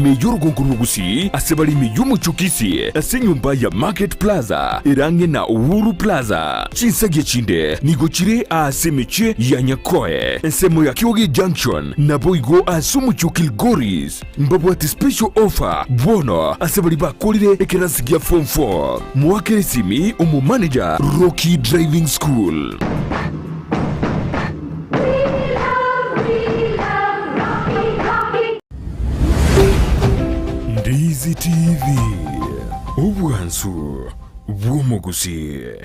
Ime y'orogongo rwa Gusii ase bare ime y'omochie o Kisii ase enyomba ya Market Plaza ere ang'e na Uhuru Plaza. Chinsagia chinde nigo chire aase emechie ya Nyakoe, ensemo ya Kioge Junction, naboigo ase omochie o Kilgoris. Mbabwate special offer bono ase baria bakorire ekerasi gia form 4. Moakere esimi omo manager Rocky Driving School. Ndizi TV, obwansu bw'omogusii.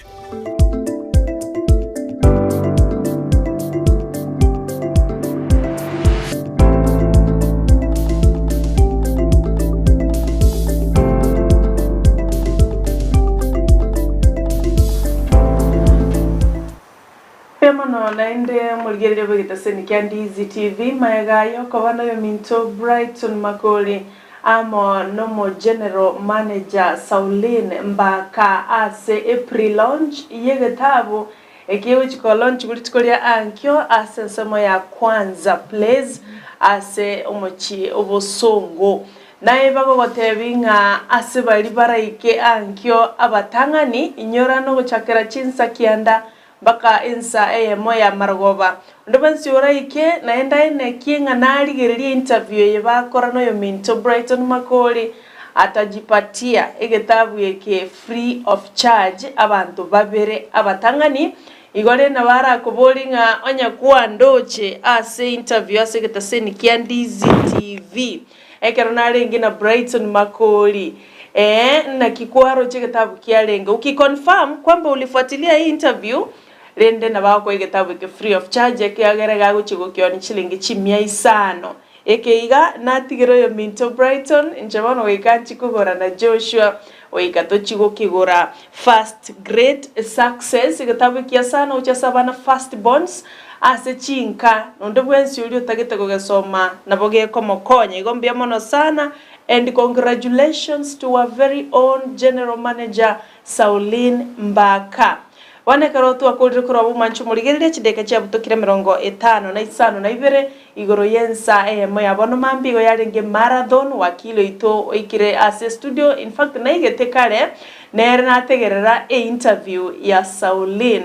Mbuya mono naende omorigereria bw'egetaseni kia Ndizi TV, magega y'okoba noyominto Brighton Makori amo nomo General Manager Saulin Mbaka ase e-pre-launch y'egetabu eke egochi ko-launchigwa rituko ria ankio ase ensemo ya Kwanza Place ase omochie obosongo. Naye bagogotebi ng'a ase baria baraike ankio abatang'ani, inyora nogochakera chinsa kianda Mpaka ensa eyemo ya marogoba. Onde bwensi oraike, naende aenekie ng'a narigererie interview eye bakora noyominto Brighton Makori, atajipatia egetabu eke free of charge abanto babere abatang'ani. Igo rende nabo arakobori ng'a onye kwandoche ase interview ase egetaseni kia Ndizi TV ekero narenge na Brighton Makori, Ee, naki kwaroche egetabu kiarenge. Ukiconfirm kwamba ulifuatilia hii interview, rende nabo agokoa egetabu eke free of charge ekiagera iga agochia gokionia chilingi chimia isano. Eke iga natigere oyominto Brighton, inche bono goika nchie kogora na Joshua, goika tochie gokegora. First great success, egetabu ekiya sana gochia ase abana first borns, ase chinka, nonde bwensi oria otagete kogesoma nabo gekomokonya. Igo mbuya mono sana. And congratulations to our very own General Manager Saulin Mbaka. Bono ekero twakorire korwa bomanche omorigereria chidakika chiabutokire emerongo etano na isano na ibere igoro y'ensa eyemo ya bono mambia igo yarenge marathon wakili oito oikire ase studio in fact naigete kare nere nategerera einterview ya Saulin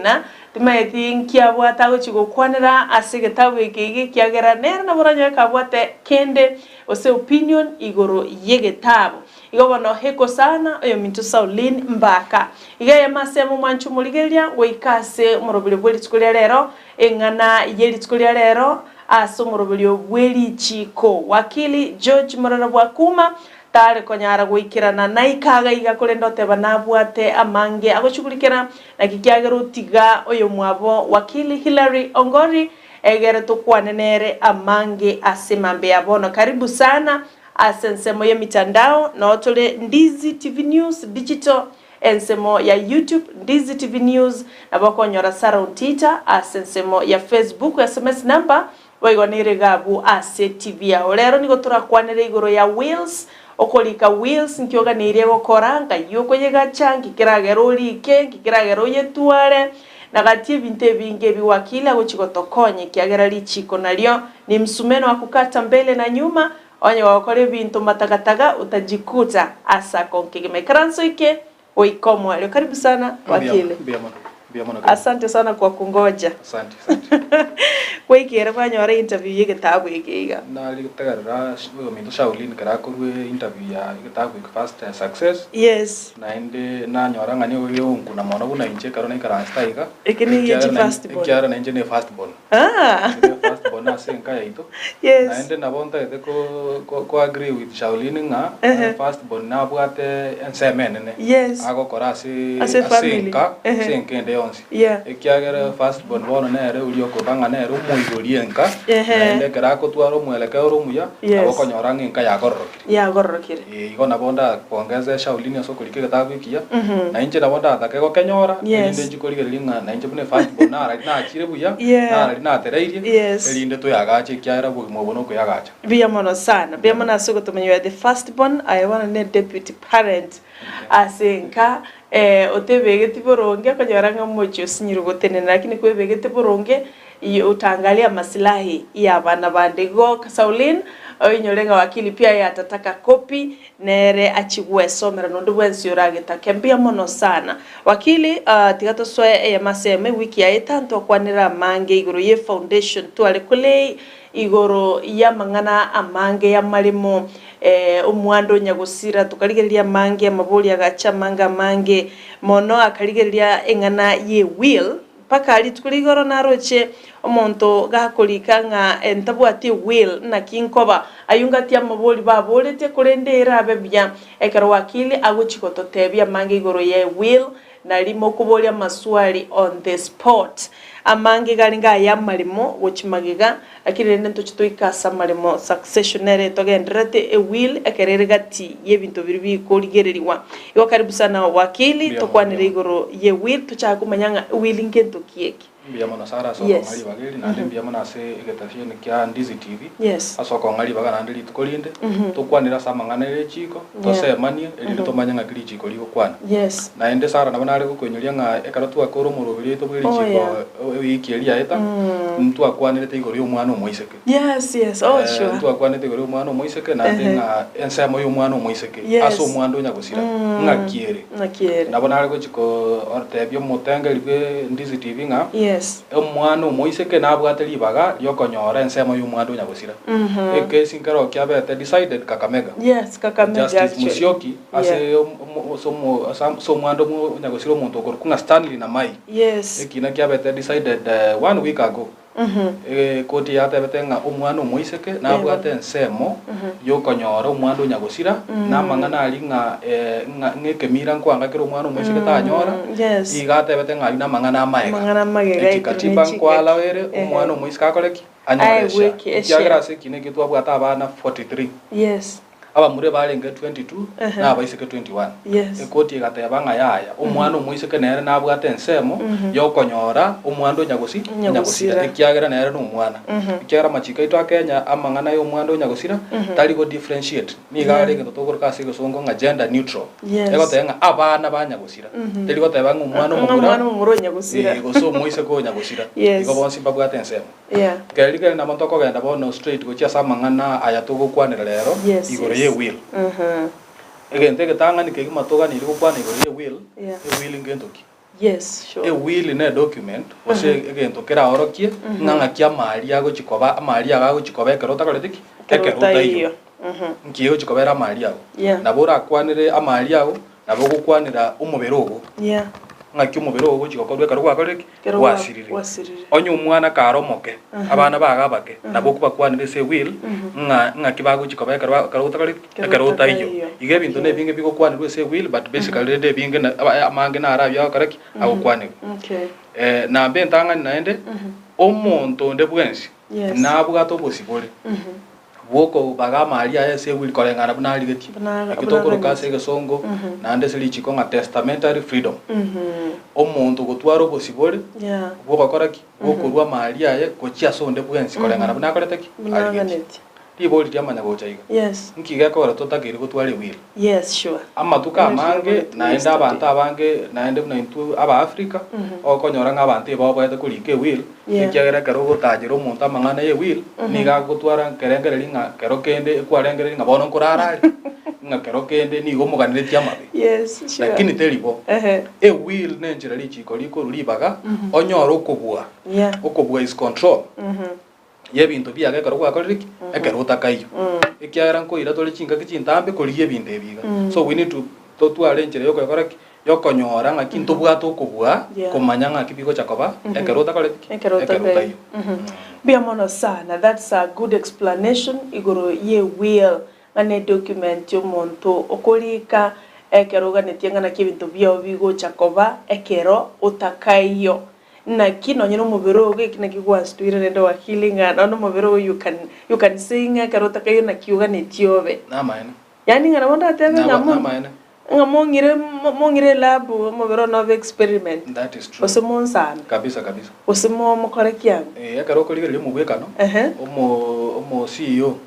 Timaeti nki abwate agochia gokwanera ase egetabu eke iga ekiagera nere nabo oranyore kabwate kende gose opinion igoro y'egetabu. Igo bono heko sana oyominto Saulin Mbaka. Iga eyemo ase eyemo mwanche omorigereria goika ase omoroberio bwe rituko ria rero, eng'ana ye rituko ria rero ase omoroberio bwe richiiko. Wakili George Morara Bwakuma tare konyara goikerana naika iga iga korende oteba nabwate amange agochugurikera naki kiagera otiga oyomwabo Wakili Hillary Ongori Egere tokwane nere amange ase mambia ya bono. Karibu sana ase ensemo y'emitandao, noo tore Ndizi TV News Digital, ensemo ya YouTube Ndizi TV News, nabo okonyora Sarah Ontita ase ensemo ya Facebook, SMS number boigo nere iga abwo ase TV yao. Rero nigo torakwanere igoro ya wills, okorika wills nki oganeirie gokora, nkai okoyegacha, nki keragere orike, nki keragere oyetware, Na gati ebinto ebinge ebi wakili agochia gotokonya, ekiagera richiiko nario ni msumeno wa kukata mbele na nyuma, onye gogokora ebinto matagataga otajikuta ase akonkegima. Ikaranso eke goika omoerio. Karibu sana wakili. Mbuya mono, mbuya mono karibu. Asante sana kwa kungoja. Asante, asante. Gwaikere kwanyora interview y'egetabu eke iga. Nari gotegerera oyominto Shaulin kera akorwa interview ya egetabu eke First Success. Yes. Naende nanyora ng'a nigo gegonkuna mono buna inche ekero naikaransete aiga, Eke nigo ekiagera echi nain- first born. ekiagera nainche ne first born. Ah. Inche ne first born ase enka yaito. Yes. Naende nabo ntagete ko- ko- ko agree with Shaulin ng'a Ehe. first born nabwate ensemo enene Yes. agokora ase Ase ase family. enka Ehe. ase enka ende yonsi. Yeah. Ekiagera first born bono nere oria okoba ng'a nere omoibori enka, Ehe. naende ekero akotwara omwelekeo ore omuya, Yes. nabo okonyora ng'a enka yagororokire. Yagororokire. Ee, igo nabo ndakongeze Shaulini ase okorika egetabu ekiya, na inche nabo ndatake gokenyora, Yes. erinde inche korigereria ng'a nainche buna efirst born narari nachire buya, Yeah. narari natereirie, Yes. erinde toyagache ekiagera obogima obo nokoyagacha. Mbuya mono sana. Mbuya mono ase ogotomanya you are the first born, aye bono ne deputy parent ase enka, eh, otebegeti boronge okonyora ng'a omochie osinyire gotenena lakini kwebegete boronge, utaangalia masilahi ya abana bande. Igo Saulin. Oinyore ng'a wakili pia aye atataka copy nere achie gwesomera nonde bwensi oragetake. Mbuya mono sana. Wakili, tiga tosoe eyemo ase eyemo ewiki yaye etantokwanere amange igoro ye foundation tware kolei igoro y'amang'ana amange y'amaremo, omwando o nyagosira, tokarigereria amange, amabori agacha amange amange mono, akarigereria eng'ana ye will, mpaka rituko ria igoro naroche omonto gakorika ng'a ntabwati will, naki nkoba? Ayio ngati amabori baboretie, korende erabe buya ekero wakili agochia gototebia amange igoro ye will, Nari mokoboria amaswali on the spot. Amange iga arenge aya amaremo gochia magega, lakini rende ntoche toike ase amaremo succession nere etogendererete e will ekero ere gati yebinto biria bikorigererigwa. Igo karibu sana wakili, Mbuya mono, tokwanere mbuya mono. igoro ye will tochake komanya ng'a will ngento ki eke. Mbuya mono Sarah ase okong'a Yes. ribaga eri, naende mbuya mono ase egetasheni kia Ndizi TV Yes. ase okong'a ribaga naende rituko rinde, tokwanere ase amang'ana ere echiko, tosemanie, erinde tomanye ng'aki richiko rigokwana. Yes. Naende Sarah nabo nare gokoinyoria ng'a ekero twakora omoroberi oito bwe Oh, richiko yeah. ewiki eria yaeta, ntwakwanerete igoro y'omwana omoiseke. Yes, yes. Oh, Eh, sure. ntwakwanete igoro y'omwana omoiseke naende Ehe. ng'a ensemo y'omwana omoiseke Yes. ase omwando onyagosira ng'aki ere. Naki ere. Nabo nare gochia kotebia omotengeri bwe Ndizi TV ng'a Yes. omwana omoiseke nabwate ribaga ri'okonyora ensemo y'omwando o nyagosira. Ekesi nkero kiabete decided Kakamega. Yes, Kakamega Justice actually. Musyoki ase Yeah. omo- ase omo- ase ase omwando o nyagosira omonto okorokwa ng'a Stanley Namai. Yes. Ekina kiabete decided one week ago. Ekoti yatebete ng'a omwana omoiseke nabwate ensemo y'okonyora omwando o nyagosira, na amang'ana aria ng'a ng'a ng'ekemira nkoanga kera omwana omoiseke tanyora, iga atebete ng'a ayio namang'ana amaega. Eki katiba nkoallow ere omwana omoiseke akore ki? Anyore eshare. Ekiagera ase ekina ekio twabwate abana 43. Abamura ebarenge 22, na abaiseke 21. Ekoti egateba ng'a yaya, omwana omoiseke nere nabwate ensemo y'okonyora omwando o nyagosi nyagosira, ekiagera nere nomwana. Ekiagera amachiko aito a Kenya amang'ana y'omwando o nyagosira tari go differentiate, nigo are egento tokoroka ase egesongo ng'a gender neutral. Egoteba ng'a abana ba nyagosira, teri goteba ng'a omwana omomura gose omoiseke o nyagosira, igo bonsi mbabwate ensemo. Yeah. Keri kere nabo ntokogenda bono straight gochia ase amang'ana aya togokwanera rero Yes, igoro yes. ye will. Mhm. Egento egetang'ani kegima toganeirie gokwana igoro ye will, Yeah. e will ngento ki? Yes, sure. E will ne document gose egento keraorokie ng'a ng'aki amari agochi koba amari ago agochi koba ekero otakoreti ki? Ekero Ekero otaiyo. otaiyo. Mhm. Nki egochi kobera amari ago? Yeah. Nabo orakwanere amari ago, nabo ogokwanera omobere ogo. Yeah. Ng'aki omobere ogo ogochi gokorwa ekero gwakorire ki? Ekero gwa- Gwasirire. gwasirire. Onye omwana kare omoke, abana bago abake, nabo okobakwanera ase ewill, ng'a ng'aki bagochi koba ekero ba ekero otakoreti ki? Ekero Ekero otaiyo. otaiyo. Igo ebinto Okay. na ebinge bigokwanerwa ase ewill, but basically rende ebinge na aba amange naro abia agokora ki? Agokwanerwa. Okay. Nambe entang'ani naende, omonto onde bwensi, Yes. nabwate obosibore, bw'okobaga amari aye ase ewili koreng'ana buna arigetie. Buna Eki buna tokoroka ase aganeti. egesongo naende ase richiko ng'a testamentary freedom. Omonto ogotwara obosibore Yeah. bw'ogokora ki? Bw'okorua amari aye gochia ase onde bwensi koreng'ana buna akorete ki? Buna Arigetie. aganeti. Ribori riamanya gocha iga. Yes. Nki gekogera totakeire gotwara ewili? Yes, sure. Amatuko Ere amange riaboretwe naende yesterday. abanto abange naende buna intwe Abaafrika, okonyora ng'a abanto ebaoboete korika ewill, Yeah. ekiagera ekero ogotachera omonto amang'ana ye will, nigo agotwara nkerengereria ng'a kero kende ekwarengereria ng'a bono nkorara are, ng'a kero kende nigo omoganeretie amabe. Yes, sure. Lakini teri bo. Ehe. Ewill nenchera richiko rikorwa ribaga, onyore okobua. Yeah. Okobua is control. Y'ebinto biago ekero gwakorire ki? Ekero otakaiyo. Ekiagera nkoira tore chingaki chintambe korigia ebinto ebi iga. So we need to totware enchera yokogokora ki? Yokonyora ng'aki ntobwate okobua Yeah. komanya ng'aki bigocha koba ekero otakoreti ki? Ekero Ekero otaiyo. otaiyo. Mbuya mono sana, that's a good explanation igoro ye will ng'a ne document omonto okorika ekero oganetie ng'a naki ebinto biao bigocha koba ekero otakaiyo. Naki nonye nomobere ogo eki naki gwastuire rende wakili ng'a nonye nomobere ogo you can you can say ng'a ekero otakaire naki oganetie obe. Namaene. Yaani ng'a nabo ndatebe ng'a Nabo mo namaene. ng'a mong'ire mong'ire elab omobere one obe experiment. That is true. Gose monsambe. Kabisa kabisa. Gose mo mokore ki ang'o. Eh, ekero okorigereria omobwekano, Ehe. omo omo CEO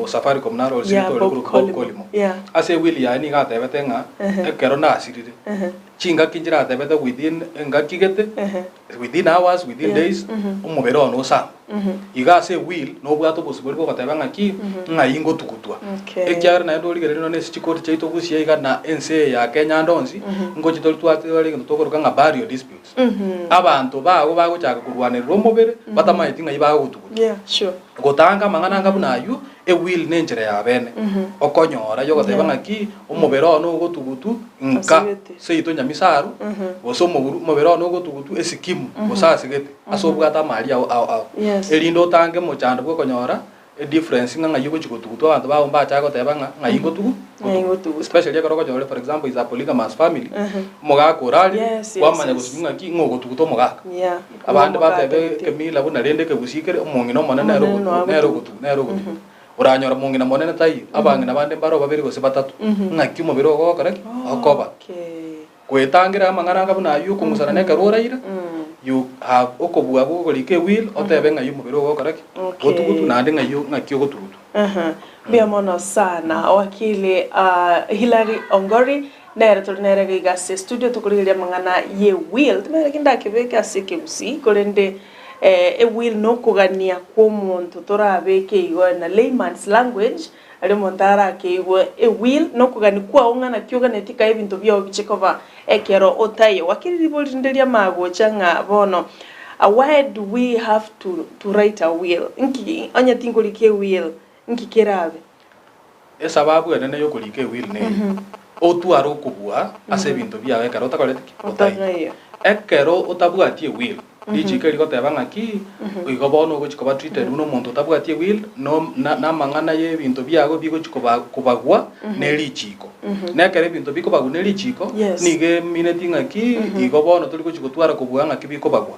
o Safaricom naro Yeah, orosirete ore Bob korokwa Bob Collymore. Collymore. Yeah. Ase ewili yaye nigo atebete ng'a Ehe. ekero nasirire, Ehe. Chingaki nchiratebete within engaki gete, within hours, within days, omobere one osambwe. Iga ase ewill nobwate obosibore bwogoteba ng'aki, ng'ai ngotugutwa. Ekiagera naende origereria nonya ase chikoti chiaito gusii iga na ense eye ya Kenya ande onsi, ngochi tori twatware egento tokoroka ng'a burial disputes. Abanto bago bagochaka korwanerera omobere, batamaeti ng'ai bagotugutwa. Gotanga amang'ana anga buna ayio, ewill nenchera ya bene okonyora yogoteba ng'aki omobere one ogotugutu nka seito nyamisaro, gose omobere one ogotugutu esikimu gose asegete ase obwate amari ao ao ao. Erinde otange mochando bw'okonyora edifference ng'a ng'ai ogochi gotugutu abanto bao mbachake goteba ng'a ng'ai ngotugu ngotugutu. Especially ekero okonyora for example is a polygamous family, omogaka orarire, kwamanya gosibia ng'aki ng'a ogotuguta omogaka. Abande batebe ekemila buna rende ekegusii kere, omong'ina omonene nere ogotu nere ogotu nere ogotuguta. Oranyore omong'ina monene taiyo, abang'ina bande mbare babere gose batato, ng'aki omobere ogo ogokora ki? Okoba. Goetangera amang'ana anga buna ayio okong'usana na ekero oraire, you have okobua bw'okorika ewill, otebe ng'ai omobere ogo ogokora ki? Otugutu naende ng'ai ng'aki ogotugutu. Mbuya mono sana wakili Hillary Ongori Nere tore nere iga iga ase estudio tokorigereria amang'ana ye will, timanyeti naki ndakebeke ase ekegusii korende e will nokogania kw'omonto torabeke igo in a layman's language aria omonto arakeigwe, e will nokogania kwao ng'a naki oganetie kae ebinto biao biche koba ekero otaiyo. Gwakire ribori rinde ri'amagocha ng'a bono why do we have to to write a will? Nki onye tinkorika e will nki kerabe? Esababu enene y'okorika ewill neye, Otware okobua ase ebinto biao ekero otakoreti ki? Otaiyo. Ekero otabwati ewill, richiko eri rigoteba ng'aki, igo bono ogochi koba treated buna omonto otabwati ewill, no na namang'ana y'ebinto biago bigochi koba kobagwa ne richiko. Na ekero ebinto bikobagwa ne richiko, Yes. nigo emineti ng'aki, igo bono tori gochi gotwara kobua ng'aki bikobagwa.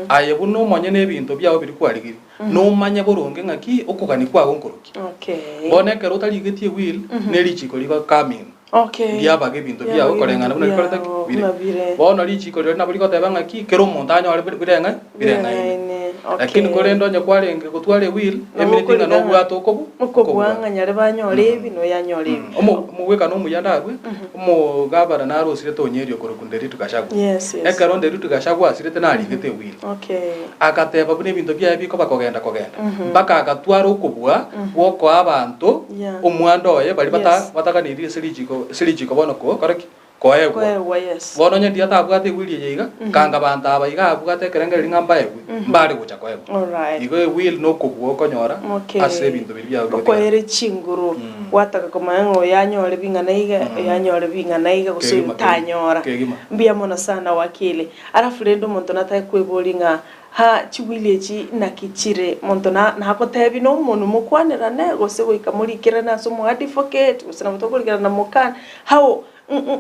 Aye buna omonyene ebinto biao biria kwarigirie, Nomanye boronge ng'aki okogania kwao nkoroki. Okay. Bono ekero otarigetie ewill, ne richiko rigo come in. Okay. Riabaga ebinto biao Riabaga koreng'ana ebinto buna rikorete ki? biao, Bire. buna bire. Bono richiko riria nabo rigoteba ng'aki, kera omonto anyore bire bireng'ai bireng'aine. Bireng'aine. Lakini Okay. korende onye kwarenge gotwara ewill, Nabo emineti ng'a okoriga ng'a nobwate okobu okobua okobua. ng'a nyare banyore ebi na oyo anyore ebi. Omo omogwekano omuya ndabue, omogabana naro osirete onyeria okorokwa Nderitu Gachagua. Yes, yes. Ekero Nderitu Gachagua asirete narigete ewill. Okay. Agateba buna ebinto biaye bikoba kogenda kogenda, mpaka agatwara okobua gw'okoa abanto Yeah. omwando oye baria bata Yes. bataganeirie ase richiko ase richiko bono ko kore ki? Koegwa. Koegwa, yes. Bono onye ndiria tabwate ewill eye iga, kanga abanto aba iga abwate ekerengererio ng'a mbaegwe, mbare gocha koegwa. Alright. Igo ewill nokobua okonyora Okay. ase ebinto biria biago bigotigara. Okoere chinguru, gwataka komanya ng'a oyo anyore bing'ana iga, oyo anyore bing'ana iga, gose oyo Kegima, kegima, tanyora. kegima. Mbuya mono sana wakili. Alafu rende omonto natake kweboria ng'a, Ha, chiwili echi naki chire? Monto na nagotebi nomonwe mokwanerane, gose goika morikerane ase omoadvocate, gose nabo tokorikerana na mokani, how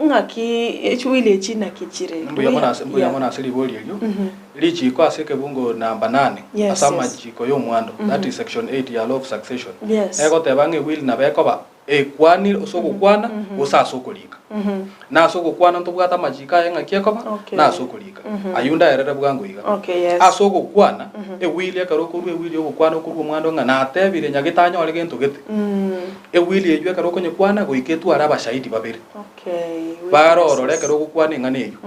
ng'aki chiwili echi naki chire? Do Mbuya we mono have ase mbuya yeah. mono ase ribori erio. Richiko ase ekebungo namba nane Yes, ase yes. amachiko y'omwando, that is section 8 ya law of succession, Yes. egoteba ng'a ewili nabo ekoba Ekwanire ase ogokwana gose ase okorika. Na ase ogokwana ntobwate amachiko aye ng'aki ekoba, Okay. na ase okorika. Ayio ndaerere bwango iga. Okay, yes. Ase ogokwana, ewili ekero okorua ewili y'ogokwana okorua omwando ng'a natebire nyagete anyore gento gete. Ewili eyio ekero okonyekwana goika etware abashahidi babere. Okay, Barorore witnesses. ekero ogokwana eng'ana eyio.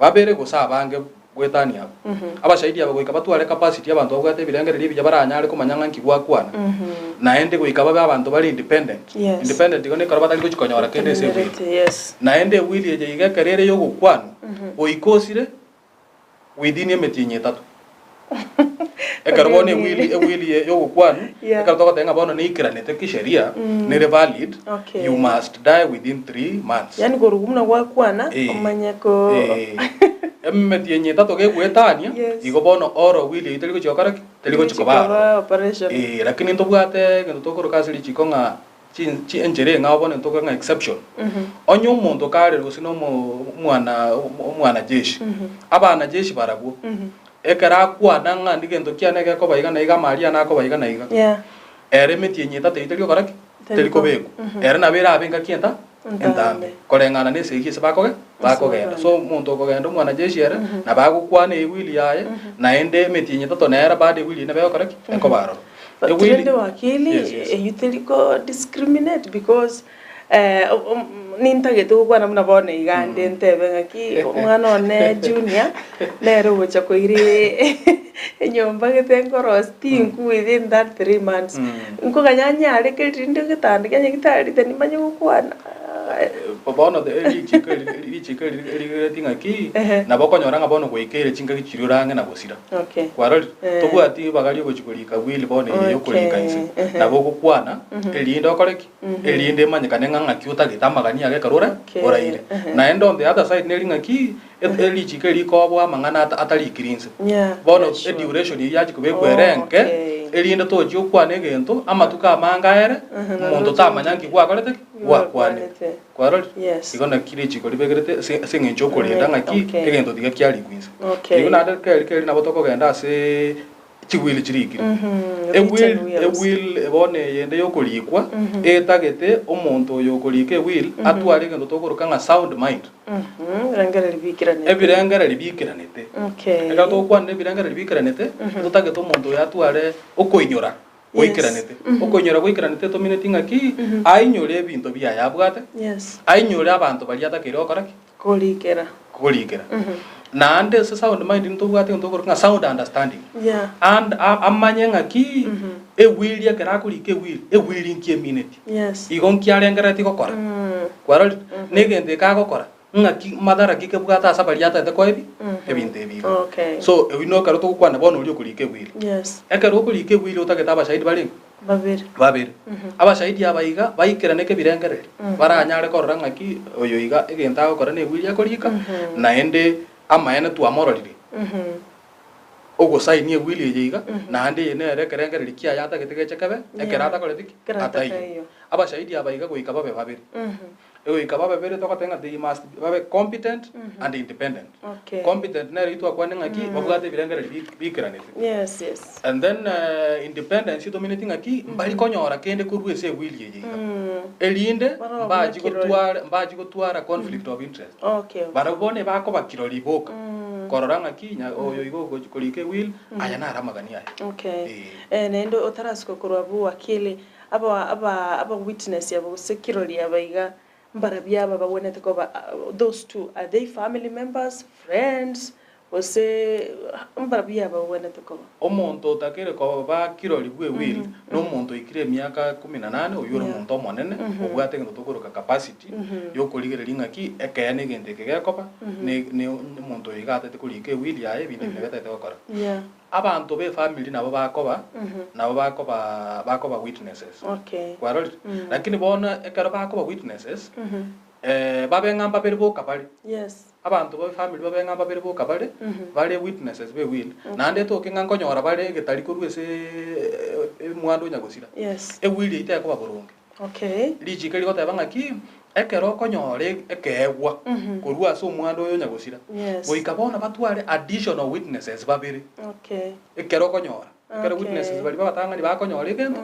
Babere gose abange Goetania abwo. Abashahidi aba goika batware capacity abanto babwate ebirengererio ebiya baranyare komanya ng'a nki gwakwana. Naende goika babe abanto bare independent. Yes. Independent igo nekero batari gochi konyora kende ase ewili. Otenenerete, yes. Naende ewili eye iga ekero ere yogokwanwa, goika osire within emetienyi etato. Ekero bono ewili ewili ye yogokwanwa, Yeah. ekero togoteba ng'a bono neikeranete kisheria, nere valid, Okay. you must die within 3 months. Yaani korwa buna gwakwana, Eh. omanye ko Eh. Emetienyi etato gegoetania, Yes. igo bono oro will eyio teri gochia gokora ki? Teri gochia koba aroro. Koba operation. Eh, lakini ntobwate egento tokoroka ase richiko ng'a chi- chi enchera eng'ao bono ntokora ng'a exception. Onye omonto kare gose na omo omwana omwanajeshi, abanajeshi barabwo, ekero akwana ng'a ndi gento kiane gekoba iga na iga amari ane akoba iga na iga, Yeah. ere emetienyi etato eyio teri gokora ki? Teri Teri kobekwa. Ere nabo erabe engaki enta Entambe. entambe, koreng'ana na esegi ase bakoge bakogenda. So omonto okogenda omwanajeshi ere, nabo agokwana ewili yaye, naende emetienyi etato nere bado ewili eyio nabo egokora ki? Ekoba aroro. But Ewili rende wakili Yes, yes. eyio teri ko discriminate because. Eh, nintagete gokwana buna bono iga nde ntebe ng'aki omwana one Junior nere ogocha koira enyomba gete nkorosia tinku within that 3 months. Nkoganya anyare keri rinde egetanda kia nyagetari rite nimanye gokwana. Bono richiko eri richiko eri rigereti ng'aki, nabo okonyora ng'a bono gwaikeire chingaki chiria ore ang'e na gosira. Kwarorire? Tobwati ribaga riogochia korika will bono eye yokorika inse. Nabo ogokwana, erinde okore ki? Erinde emanyekane ng'a ng'aki otagete amagani ago ekero ore oraire. Naende on the other side neri ng'aki, richiko eri rikoboa amang'ana atarikiri inse. Bono eduration eyio yachia kobekwa ere enke, erinde tochia gokwana egento, amatuko amange aere, omonto tamanya nki gwakorete ki? Gwakwanete. Kwarorire? Igo naki richiko ribekerete ase ase eng'encho yokorenda ng'aki egento tiga kiarikwa inse. Igo naende keri keri nabo tokogenda ase chiwili chirikire. Ewill ewill bono eyende yokorikwa, etagete omonto oyo okorika ewill atware egento tokoroka ng'a sound mind. Ebirengererio biikeranete. Ebirengererio biikeranete. Ekero togokwana ebirengererio biikeranete, totagete omonto oyo atware okoinyora goikeranete. Okoinyora goikeranete tomineti ng'aki? Ainyore ebinto biaye abwate, ainyore abanto baria atakeire gokora ki? Korikera. Korikera. Naende ase sound mind ntobwate egento tokoroka ng'a sound understanding. And amanye ng'aki ewili ekero akorika ewili, ewili nki emineti. Igo nki arengerereti gokora. Kwarorire? Na egento eke agokora, ng'aki madhara ki kebwate ase abaria atagete koa ebi? Ebinto ebi iga. So eywo no ekero togokwana bono oria okorika ewili. Ekero okorika ewili otagete abashahidi barenge? Babere. Babere. Abashahidi aba iga baikeraneke ebirengererio, baranyare korora ng'aki oyo iga egento agokora na ewili akorika, naende amaene twamororire ogosaini ewili eye iga, naende eye nere ekerengererio kiaye atagete geche kebe, ekero atakoreti ki? Ekero Ataiyo. ataiyo. Abashahidi aba iga goika babe babere. Goika babe babere togoteba ng'a they must babe competent and independent. Okay. Competent nere eyio twakwanire ng'aki babwate ebirengererio bikeranete. Yes, yes. And then independence etomineti ng'aki mbari konyora kende korwa ase ewili eye iga. Erinde Barabwo mbachi kirori. gotwara mbachi gotwara conflict of interest. Okay, okay. Barabwo bono ebakoba kirori boka korora ng'aki nya oyo igo ogochi korika ewill aya naro amagani aya. Okay. Eh. Eh, naende otarasuka korwa abwo wakili, aba aba aba witness aba gose kirori aba iga, mbarabwo aba bagwenerete koba those two, are they family members, friends, gose mbarabwo aba bagwenerete koba? Omonto otakeire koba kirori bwe will nomonto oikire emiaka kumi na nane, oyio ore omonto omonene, obwate egento tokoroka capacity yokorigereria ng'aki ekeene egento eke gekoba, ne ne omonto oyo iga atagete korika ewill yaye ebinto ebi nabio atagete gokora. Abanto be family nabo bakoba nabo bakoba bakoba witnesses. Okay. Kwarorire? Lakini bono ekero bakoba witnesses, babe ng'a mbabere boka bare. Yes. Abanto ba family babe ng'a mbabere boka bare, bare witnesses be will, naende etoke ng'a nkonyora bare egetari korwa ase omwando onya gosira. Yes. Ewill eyio tekoba boronge. Okay. Richiko rigoteba ng'aki, ekero okonyora ekeegwa korwa ase omwando oyo nyagosira, Yes. goika bono batware additional witnesses babere. Okay. Ekero okonyora, ekero Okay. witnesses baria babatang'ani bakonyora egento,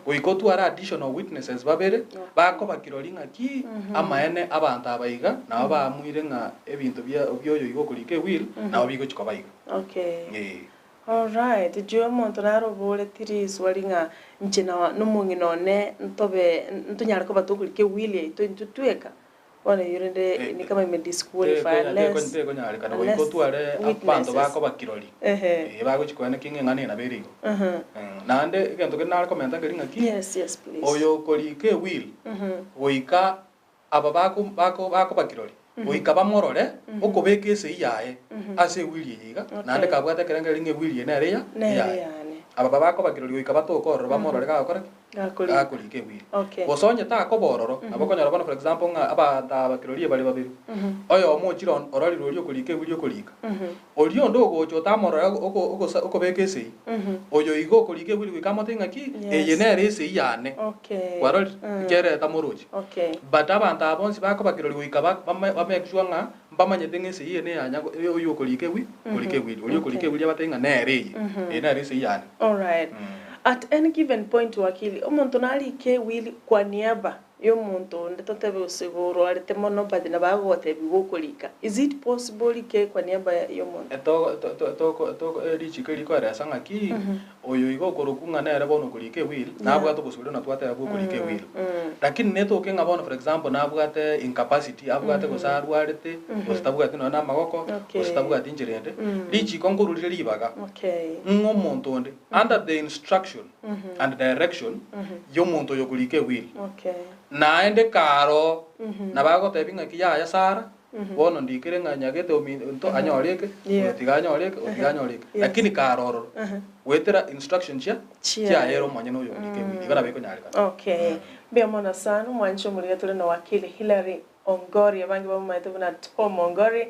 goika otware additional witnesses babere, bakoba kirori ng'aki, amaene abanto aba iga, nabo baamuire ng'a ebinto bia bia oyo iga okorika ewill, nabo bigochi koba iga. Okay. Eh. Alright, ijwe omonto naroboreti riswali ng'a inche na nomong'ina one ntobe ntonyare koba tokorika ewill yaito intwe tweka, bono eyio rende ni kama ime disqualify unless Tekonyarekana goika unless otware abanto witnesses. bakoba kirori Ehe. eh, bagochi koena ki ng'a eng'ana eye nabo ere igo. Mhm. Naende egento kende nare komenta nkeri ng'aki, Yes, yes please. oyo okorika ewill goika Aba bakoba kirori, goika bamorore okobeka esegi yaye ase ewili eye iga, naende kabwate ekerengererio ng'a ewili eye nere eyaye. Aba bakoba kirori goika batoke ororo bamorore gagokora ki? Gakorika ewili. Gose onye takoba ororo, nabo okonyora bono for example ng'a abanto aba kirori ebare babere, oyomo ochire ororire oria okorika ewili okorika, Oria onde ogocha otamorora okobeka esegi, oyo igo okorika ewili goika amotebi ng'aki, eye nere esegi yane. Kwarorire? Ekiagera ere tamorochi. But abanto aba bonsi bakoba kirori goika ba make sure ng'a mbamanyete ng'a esegi eye neya oyo okorika ewi okorika ewili. Oria okorika ewili abatebie ng'a nere eye, eye nere esegi yane. Alright. At any given point wakili, omonto narike ewili kwa niaba. Y'omonto onde totebe gose igo orwarete mono but nabo agogotebia igo okorika. Is it possible orike kwa niaba y'omonto? Richiko eri rikoeresa ng'aki oyo igo okorokwa ng'a nere bono okorika ewill, nabwate obosibore buna twateba bwa okorika ewill. Lakini netoke ng'a bono for example nabwate incapacity, abwate gose arwarete, gose tabwati nonya na amagoko, gose tabwati inchera ende, richiko nkorurire ribaga ng'a omonto onde under the instruction and direction y'omonto oyo okorika ewill. Naende karo nabo agotebia ng'aki yaya Sara, bono ndikere ng'a nyagete ominto anyore eke, oyo tiga anyore eke, oyo tiga anyore eke. Lakini karo ororo, goetera instruction chia chiaye ere omonyene oyo okorika ewill, igo nabo ekonyarekana. Okay. Mbuya mono sana omwanchi omorigia tore na wakili Hillary Ongori, abange bamomaete buna Tom Ongori,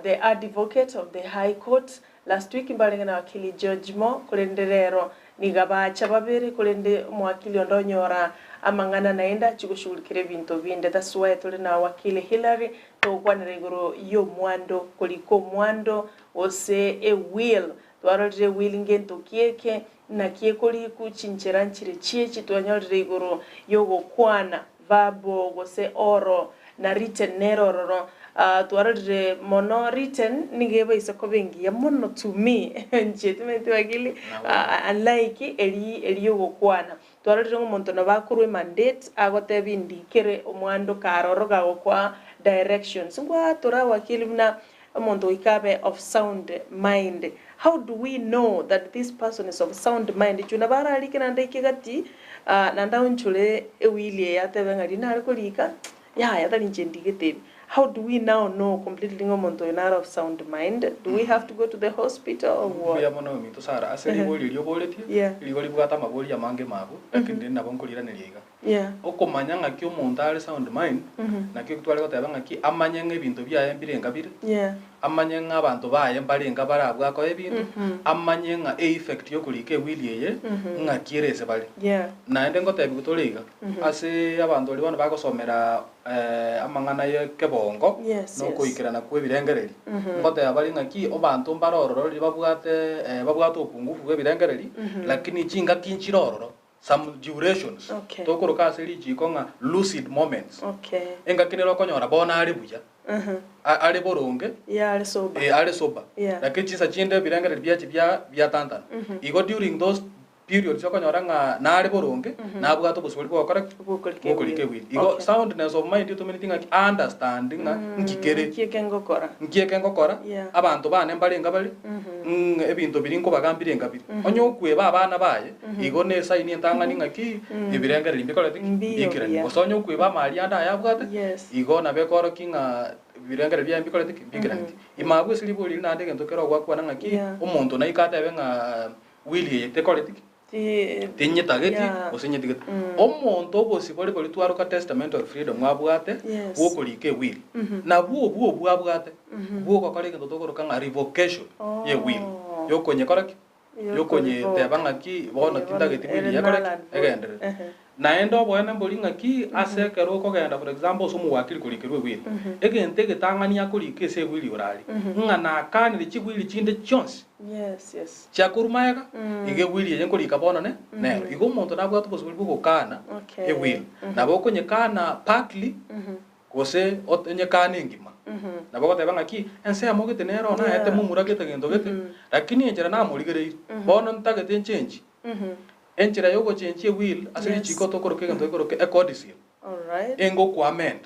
the advocate of the High Court. Last week mbarenge na wakili George Mo, korende rero niga bacha babere, korende omowakili onde onyora amang'ana naende achie goshughulikera ebinto binde. That's why tore na wakili Hillary togokwanera igoro y'omwando, korika omwando gose e will. Twarorire e will ngento ki eke, naki ekorikwa, chinchera nchire chiachi twanyorire igoro y'ogokwana. Verbal gose oral, na written nere ororo. Twarorire mono written nigo ebaisa koba engiya mono to me inche timanyeti wakili unlike eri eri yogokwana. Twarorire ng'a omonto nabo akorwa emandate agotebia ndikere omwando kare ororo gagokoa directions. Ngwatora wakili buna omonto goika abe of sound mind. How do we know that this person is of sound mind? Inchuo nabo ararike naende aike gati, naende aonchore ewili eye atebe ng'a riria nare korika, yaya tari inche ndigete ebi. How do we now know completely ng'a omonto oyo nare of sound mind? Do we have to go to the hospital or what? Mbuya mono ominto Sarah, ase ribori erio oboretie, Yeah. rigo ribwate amabori amange mabo, lakini rende nabo nkoriraneria iga. Yeah. Okomanya ng'aki omonto are sound mind, nakio tware goteba ng'aki amanye ng'a ebinto biaye mbirenga bire, Yeah. amanye ng'a abanto baye mbarenga bare abwo akoe ebinto, amanye ng'a e effect yokorika ewili eye ng'aki ere ase bare. Yeah. Naende ngotebiwa tore iga, ase abanto baria bono bagosomera amang'ana ya ekebongo, Yes, na yes. okoikerana kwa ebirengereri, ngoteba bare ng'aki abanto mbare ororo riria babwate babwate opungufu bwa ebirengereri, lakini chingaki nchire ororo. Some durations, Okay. tokoroka ase richiko ng'a lucid moments. Okay. Engaki nere okonyora bono are buya, Uh-huh. a- are boronge, Yeah, are sober. eh, are sober. Yeah. Lakini chinsa chinde ebirengererio biachi bia biatantana. Igo during those periods okonyora ng'a nare boronge, nabwate obosibore bwa gokora ki? Bwokorika Bwokorika ewili. ewili. Igo Okay. soundness of mind otomeneti ng'aki understand ng'a nki kere. Nki eke ngokora. Nki eke ngokora, Yeah. abanto bane mbarenga bare, ng'a ebinto biria nkobaga mbire ngabire. Onye okweba abana baye, igo nesaini entang'ani ng'aki ebirengererio mbikorete ki? Mbiyo Mbiikeranie. buya. Gose onye okweba amari ande aya abwate, Yes. igo nabo ekoorokia ng'a ebirengererio biaye mbikorete ki? Mbiikeraneti. Ime abwo ase ribori riria naende egento kere ogwakwana ng'aki, Yeah. omonto naike atebe ng'a will eye tekoreti ki? Ti- Tinyetageti Yeah. gose nyetigete. Omonto obosibore boria twaroka testamentary freedom abwate Yes. bwokorika ewill. Nabwo obwo obwo abwate bwogokora egento tokoroka ng'a revocation ye will. Oh. Yokonyekora ki? Yokonyeteba Yokonyeteba ng'aki bono Eh, tintageti bono will ere eye ekore null ki? and void. Egenderere. Ehe. Naende oboene mbori ng'aki ase ekero okogenda for example ase omowakili korikerwa ewili, egento egetang'ani akorika ase ewili orari, ng'a nakanire chiwili chinde chionsi Yes, yes. chiakorwa magega, iga ewili eye nkorika bono ne nero. Igo omonto nabwate obosibore bwa ogokana Okay. ewili. Nabo okonyekana partly, gose onyekane engima. Nabo ogoteba ng'aki, ensemo gete nero naete Yeah. momura gete gento gete, lakini enchera namorigereirie, bono ntagete nchenchi. Enchera y'ogochenchia ewill ase Yes. richiko tokoroka egento gekoroka ecodicil, Alright. engokoamend,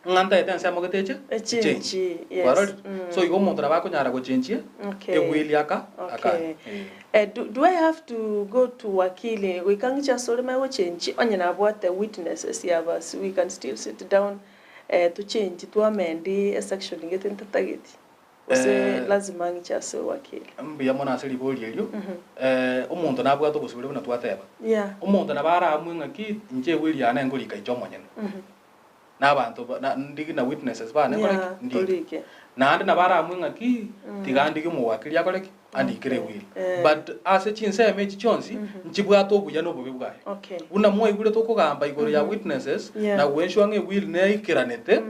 ng'a ntaete ensemo gete eche Echenchi, echenchi. yes. Kwarorire? Mm. So igo omonto nabo akonyara gochenchia Okay. ewill aka aka Okay. Eh, do, do I have to go to wakili goika ng'iche ase ore mae gochenchi onye nabwate witnesses yabasi we can still sit down eh, tochenchi twamendi esection gete ntatageti gose Eh. lazima ng'iche ase wakili Mbuya mono ase ribori erio, omonto nabwate obosibore buna twateba. Yeah. Omonto nabo aramue ng'aki inche ewill yane nkorika inche omonyene. Na abanto ba- na ndigi na witnesses bane nkore ki? Yeah, Ndike. torike. Naende nabo aramue ng'aki tiga ndige omowakili akore ki? Andikere Okay. ewill. Eh. But ase chinsemo echi chionsi, nchibwate obuya na obobe bwaye. Okay. Buna mwaigure tokogamba igoro ya witnesses, Yeah. na goensure ng'a ewill neikeranete,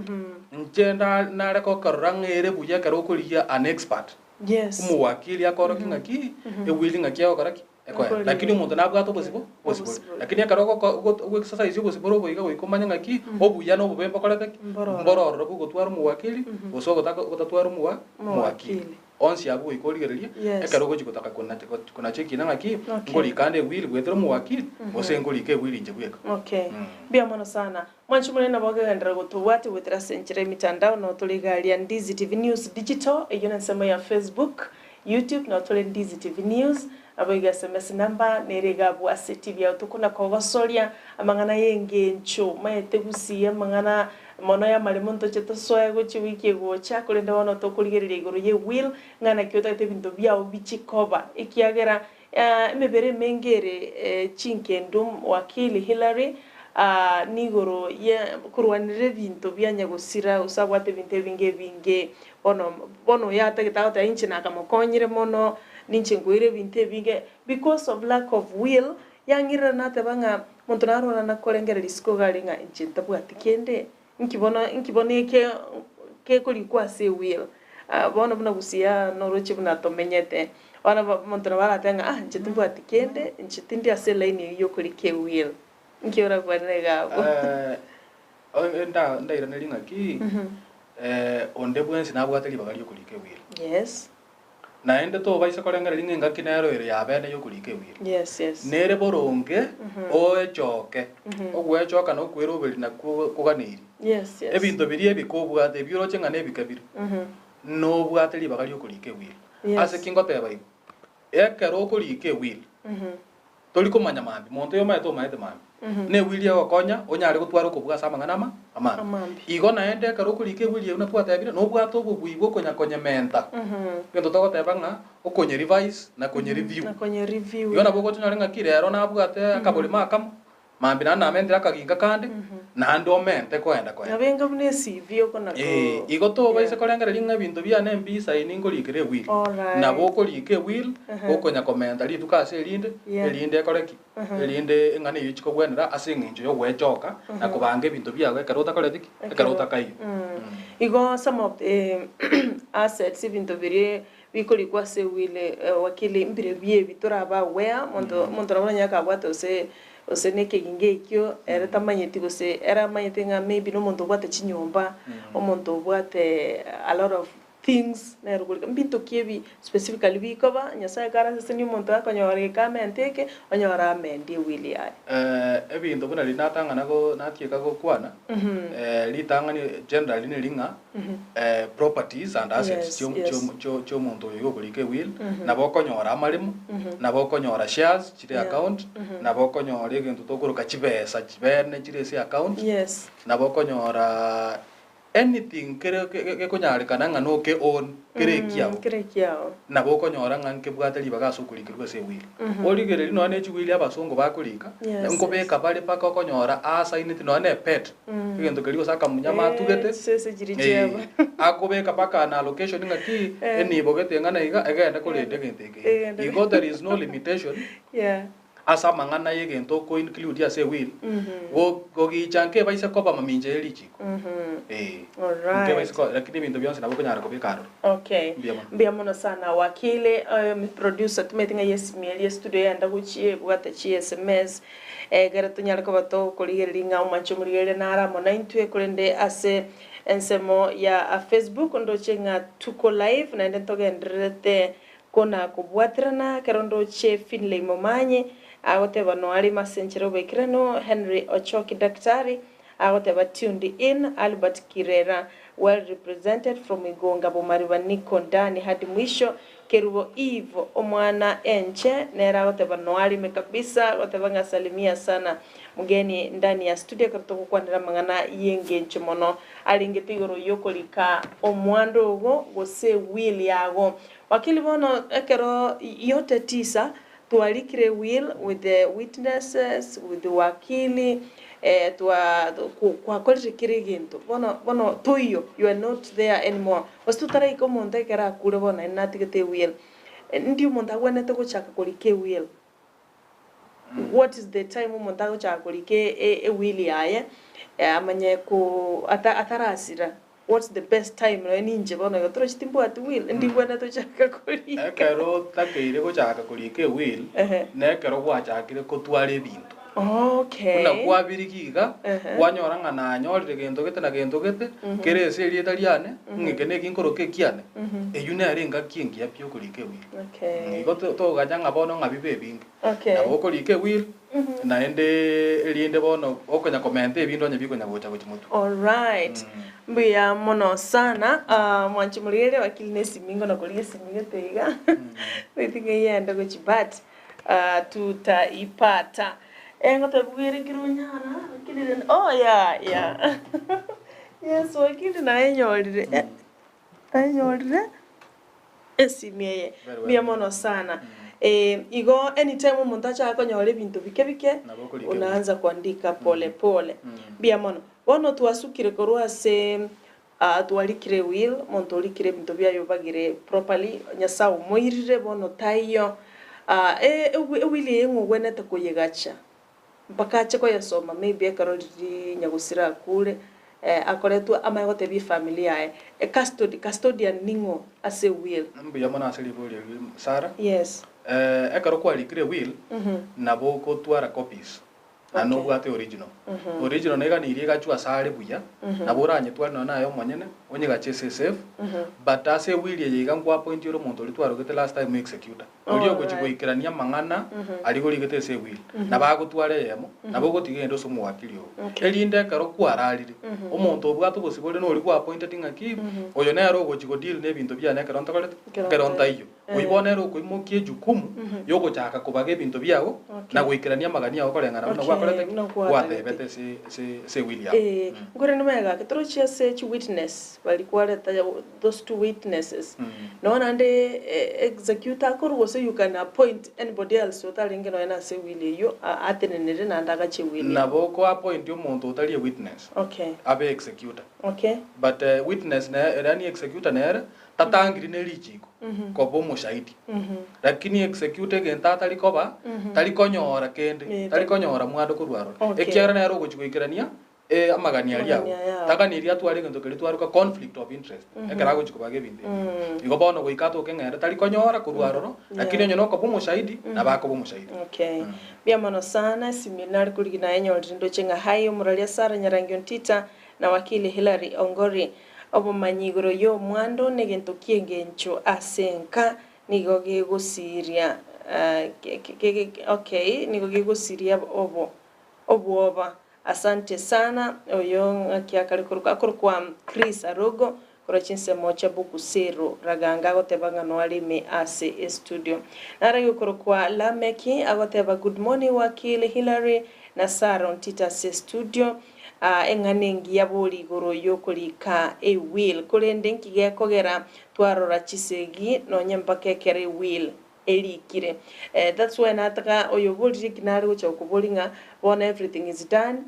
inche nda- nare gokorora ng'a ere buya ekero okorigia an expert. Yes. Omowakili akorokia ng'aki, ewill ng'aki egokora ki? Ekoe. Nkorire. Lakini omonto nabwate obosibo, obosibore. Obosibore. Lakini ekero ogoko ogo ogoexercise obosibore obo iga goika omanye ng'aki, obuya na obobe mbokorete ki? Mbororo. Mboro ororo bogotwara omowakili, gose ogotaka ogotatwara omowa omowakili. Omowakili. Onsi abwo goika origererie, Yes. ekero ogochi gotaka konacha konacha ekina ng'aki, Okay. nkorika ande ewili goetera omowakili, gose nkorika ewili inche bweka. Okay. Mbuya mono sana. Mwanche Omonene nabo okegenderera gotobwatia goetera ase enchera y'emitandao nao tore iga aria Ndizi TV News Digital, eyio nensemo ya Facebook, YouTube nao tore Ndizi TV News, naboigo SMS number nere iga abwo ase TV yao tokona kogosoria amang'ana y'engencho maete gusii amang'ana mono y'amaremo ntoche tosoe gochia wiki egocha korende bono tokorigereria igoro ye will ng'a naki otagete ebinto biao bichie koba ekiagera Emebere emenge ere chingendu Wakili Hillary nigoro ye korwanera ebinto bia nyagosira gose abwate ebinto ebinge ebinge bono bono oyo atagete agoteba inche nakamokonyire mono ninche nkoire ebinto ebinge because of lack of will yang'irera nateba ng'a monto narora nakorengereria isiko iga aria ng'a inche ntabwati kende Inki bono, inki bono eke kekorikwa ase ewill? Ah, bono buna gusii aa noroche buna tomenyete, bono ba omonto nabo aratebe ng'a ah inche timbwati kende, inche tindi ase elaini eywo ya okorika ewill. Inki orakwane iga abwo? Eh, nda ndairanerie ng'aki, onde bwensi nabwate ribaga riokorika ewill. Yes. Naende tobaisa korengereria ng'a engaki nero ere y'abeene y'okorika ewiri. Yes, yes. Nere boronge oechoke. Ogwechoka na okweroberi nakwo koganeirie. Yes, yes. Ebinto biria ebike obwate, ebi oroche ng'a nebike bire, nobwate ribaga ri'okorika ewiri. Yes. Ase ki ngoteba igo? Ekero okorika ewiri, Tori komanya mambia, monto oyo omaete omaete mambia. Newiri egokonya onyare gotwara okobua ase amang'ana ama amambe. Amambe. Igo naende ekero okorika ewiri eyio buna twatebire, nobwate obobui bwa okonya konyementa. Egento togoteba ng'a okonye revise na konye review. Na konye review. Igo nabo ogocha onyore ng'aki rero nabwate akaborimo akamo, mambia naende namentire akaginka kande, naende omente koenda koenda. Nabo enga buna eCV okona ko. Ee, igo tobaise korengereria ng'a ebinto biane mbisaini nkorikera ewill. Alright. Nabo okorika ewill, okonya komenta rituko ase erinde, Yeah. erinde ekore ki? Erinde eng'ana eyio chikogwenera ase eng'encho y'ogwechoka na kobanga ebinto biago ekero otakoreti ki? Ekero otakaiyo. Igo some of the assets ebinto biria bikorikwa ase ewill wakili mbire ebi toraba aware, omonto omonto nabo oranyare kabwate gose gose na ekeginga ekio ere tamanyeti gose ere amanyete ng'a maybe na omonto obwate chinyomba, omonto obwate a lot of things nere okorika. Mbinto ki ebi specifically bikoba, Nyasaye karasesenie omonto akonyora eke amente eke, onyore amendi ewill yaye. Ebinto buna riria natang'ana go natieka gokwana, ritang'ani generally neri ng'a properties and assets Yes, chio yes. chio chio chiomonto oyo okorika ewill, nabo okonyora amaremo, nabo okonyora shares chire Yeah. account, nabo okonyora egento tokoroka chibesa chibene chire ase account, Yes. nabo okonyora anything kere gekonyarekana ng'a noke own kere ekiao. Kere ekiao. Nabo okonyora ng'a nkebwate ribaga ase okorikerwa ase ewili. Origereria nonya ne chiwili abasongo bakorika, Yes, nkobeka bare mpaka okonyora aasaineti nonya ne epet, egento keria gose akamunyama atugete, Eh, chisese chiria chiabo. akobeka mpaka na allocation ng'aki, enibo gete eng'ana iga, egende korenda egento eke iga. Egende. Igo there is no limitation. Yeah. Ase amang'ana y'egento oko include ase ewil, gogicha nkebaise koba mamincha ye richiko. Ee, Alright. nkebaise koba, lakini ebinto bionsi nabo okonyara kobeka aroro. Okay. Mbuya mono. Mbuya mono sana wakili producer tumanyete ng'a yesimi eria estudio yenda gochia ebwate chi sms egere tonyare koba tokorigereria ng'a omwanche omorigereria nare amo naintwe korende ase ensemo ya Facebook ndoche ng'a tuko live naende ntogendererete Kona kobwaterana ekero ndoche Finlay Momanyi agoteba noarime ase enchera y'oboikeranu, Henry Ochoki Daktari agoteba tuned in, Albert Kirera well represented from Igonga Bomariba Niko ndani hadi mwisho, Kerubo Eve omwana enche nere agoteba noarime kabisa agoteba ng'a salimia sana mgeni ndani ya studio ekero togokwanera amang'ana y'engencho mono arengete igoro y'okorika omwando ogo gose will yago. Wakili bono ekero yote tisa twarikire will with the witnesses, with the wakili, twa kwakorire kera egento bono bono toiyo you are not there anymore. Gose totaraika omonto ekero akure bono naende natigete ewill, ndi omonto agwenerete gochaka korika ewill? What is the time omonto agochaka korika ewill yaye amanye ko atarasira? What's the best time nonya ninche bono igo torochi timbwati will ndibwenerete gochaka korika. Ekero otakeire gochaka korika ewill, Ehe. nekero gwachakire kotwara ebinto. Okay. Buna kwabirigia iga, Ehe. kwanyora ng'a nanyorire gento gete na gento gete, kere ase erieta riane, ng'a eke neki nkoroka ekiane, eyio nere engaki engiya pi okorika ewill. Okay. Igo to- togacha ng'a bono ng'a bibe ebinge. Okay. Nabo okorika ewill, naende erinde bono okonya komenta ebinto onye bikonya gocha gochia motwe. Alright. Mbuya mono sana. Ah, mwanche morigereria wakili na esimi ngono korigia esimi gete iga. Baitu ng'a eyende gochi but ah, tutaipata. Eh, ngotebiwa ere kero onyara, lakini rende oh yeah, yeah. Yes, wakili naenyorire. Eh, naenyorire. Esimi eye Very well. mbuya mono sana. Eh, igo anytime omonto achaka konyora ebinto bike bike, Nabo okorika unaanza kuandika pole pole. Mbuya mono. Bono twasukire korwa ase ah, twarikire will, omonto orikire ebinto biaye obagire properly, Nyasaye omoirire bono taiyo. Ah, e- ewi- ewill eye ng'o ogwenerete koyegacha? Mpaka ache koyesoma maybe ekero riria nyagusira akure, akoretwe amanye gotebia efamiri yaye. E custody, custodian ning'o ase ewill? Mbuya mono ase riborio erio Sarah. Yes. Ekero kwarikire ewill, nabo ogotwara copies naende Okay. nobwate original. Original neganirie egachwe ase are buya, nabo oranyetware nonya naye omonyene, onyegache ase esafe, but ase ewill eye iga nkwapointie ore omonto oria twarogete last time executor. Oria ogochia goikerania amang'ana aria origete ase ewili, nabo agotwara eyemo, nabo ogotiga eyende ase omowakili oo. Erinde ekero kwararire, omonto obwate obosibore noria gwapointeti ng'aki, oyo nere ogochia godeal nebinto biane ekero ntokorete ki? Ekero ntaiyo. Oyio bono nere okoimokia ejukumu yogochaka kobaga ebinto biago, na goikerania amagani ao koreng'ana buna gwakorete ki? Gwatebete ase ase ase ewili yao. Nkorende magega ake torochie ase chiwitness baria kwareta those two witnesses nonya naende executor akorwa gose you can appoint anybody else otarenge nonya na ase will eyio atenenere naende agache will eye. Nabo oko appoint omonto otari a witness Okay. abe executor Okay. but witness nere yaani executor nere tatangiri ne richiko koba omoshahidi lakini executor egento atari koba tari konyora kende tari konyora mwando korwa aroro Okay. ekiagera nere ogochi goikerania amagani aria Amagani agwo, aya agwo. taganiri atware egento keria twaroka conflict of interest, ekero agochia kobaga ebinto ebi. Igo bono goika atoke ng'a ere tari konyora korwa aroro, lakini onye nokoba omoshahidi, nabo akoba omoshahidi. Okay. Mbuya mono sana, esimi nare korigia naye nyorire ndoche ng'a hai omoraria Sarah Nyarangi Ontita na wakili Hillary Ongori. Obomanyi igoro y'omwando negento ki'engencho ase enka, nigo gegosiria okay, nigo gegosiria obo obwoba. Asante sana oyo ng'aki akare korokwa akorokwa Chris Arogo korwa chinsemo chia Bukuseru Raganga agoteba ng'a noare ime ase estudio. Nare gokorokwa Lameki agoteba good morning wakili Hillary na Sarah Ontita ase estudio. Aa eng'ana engiya bori igoro yokorika ewill korende nki gekogera twarora chisegi nonye mpaka ekero ewill erikire. That's why nataka oyo oborire ki nare gocha gokoboria ng'a bono everything is done,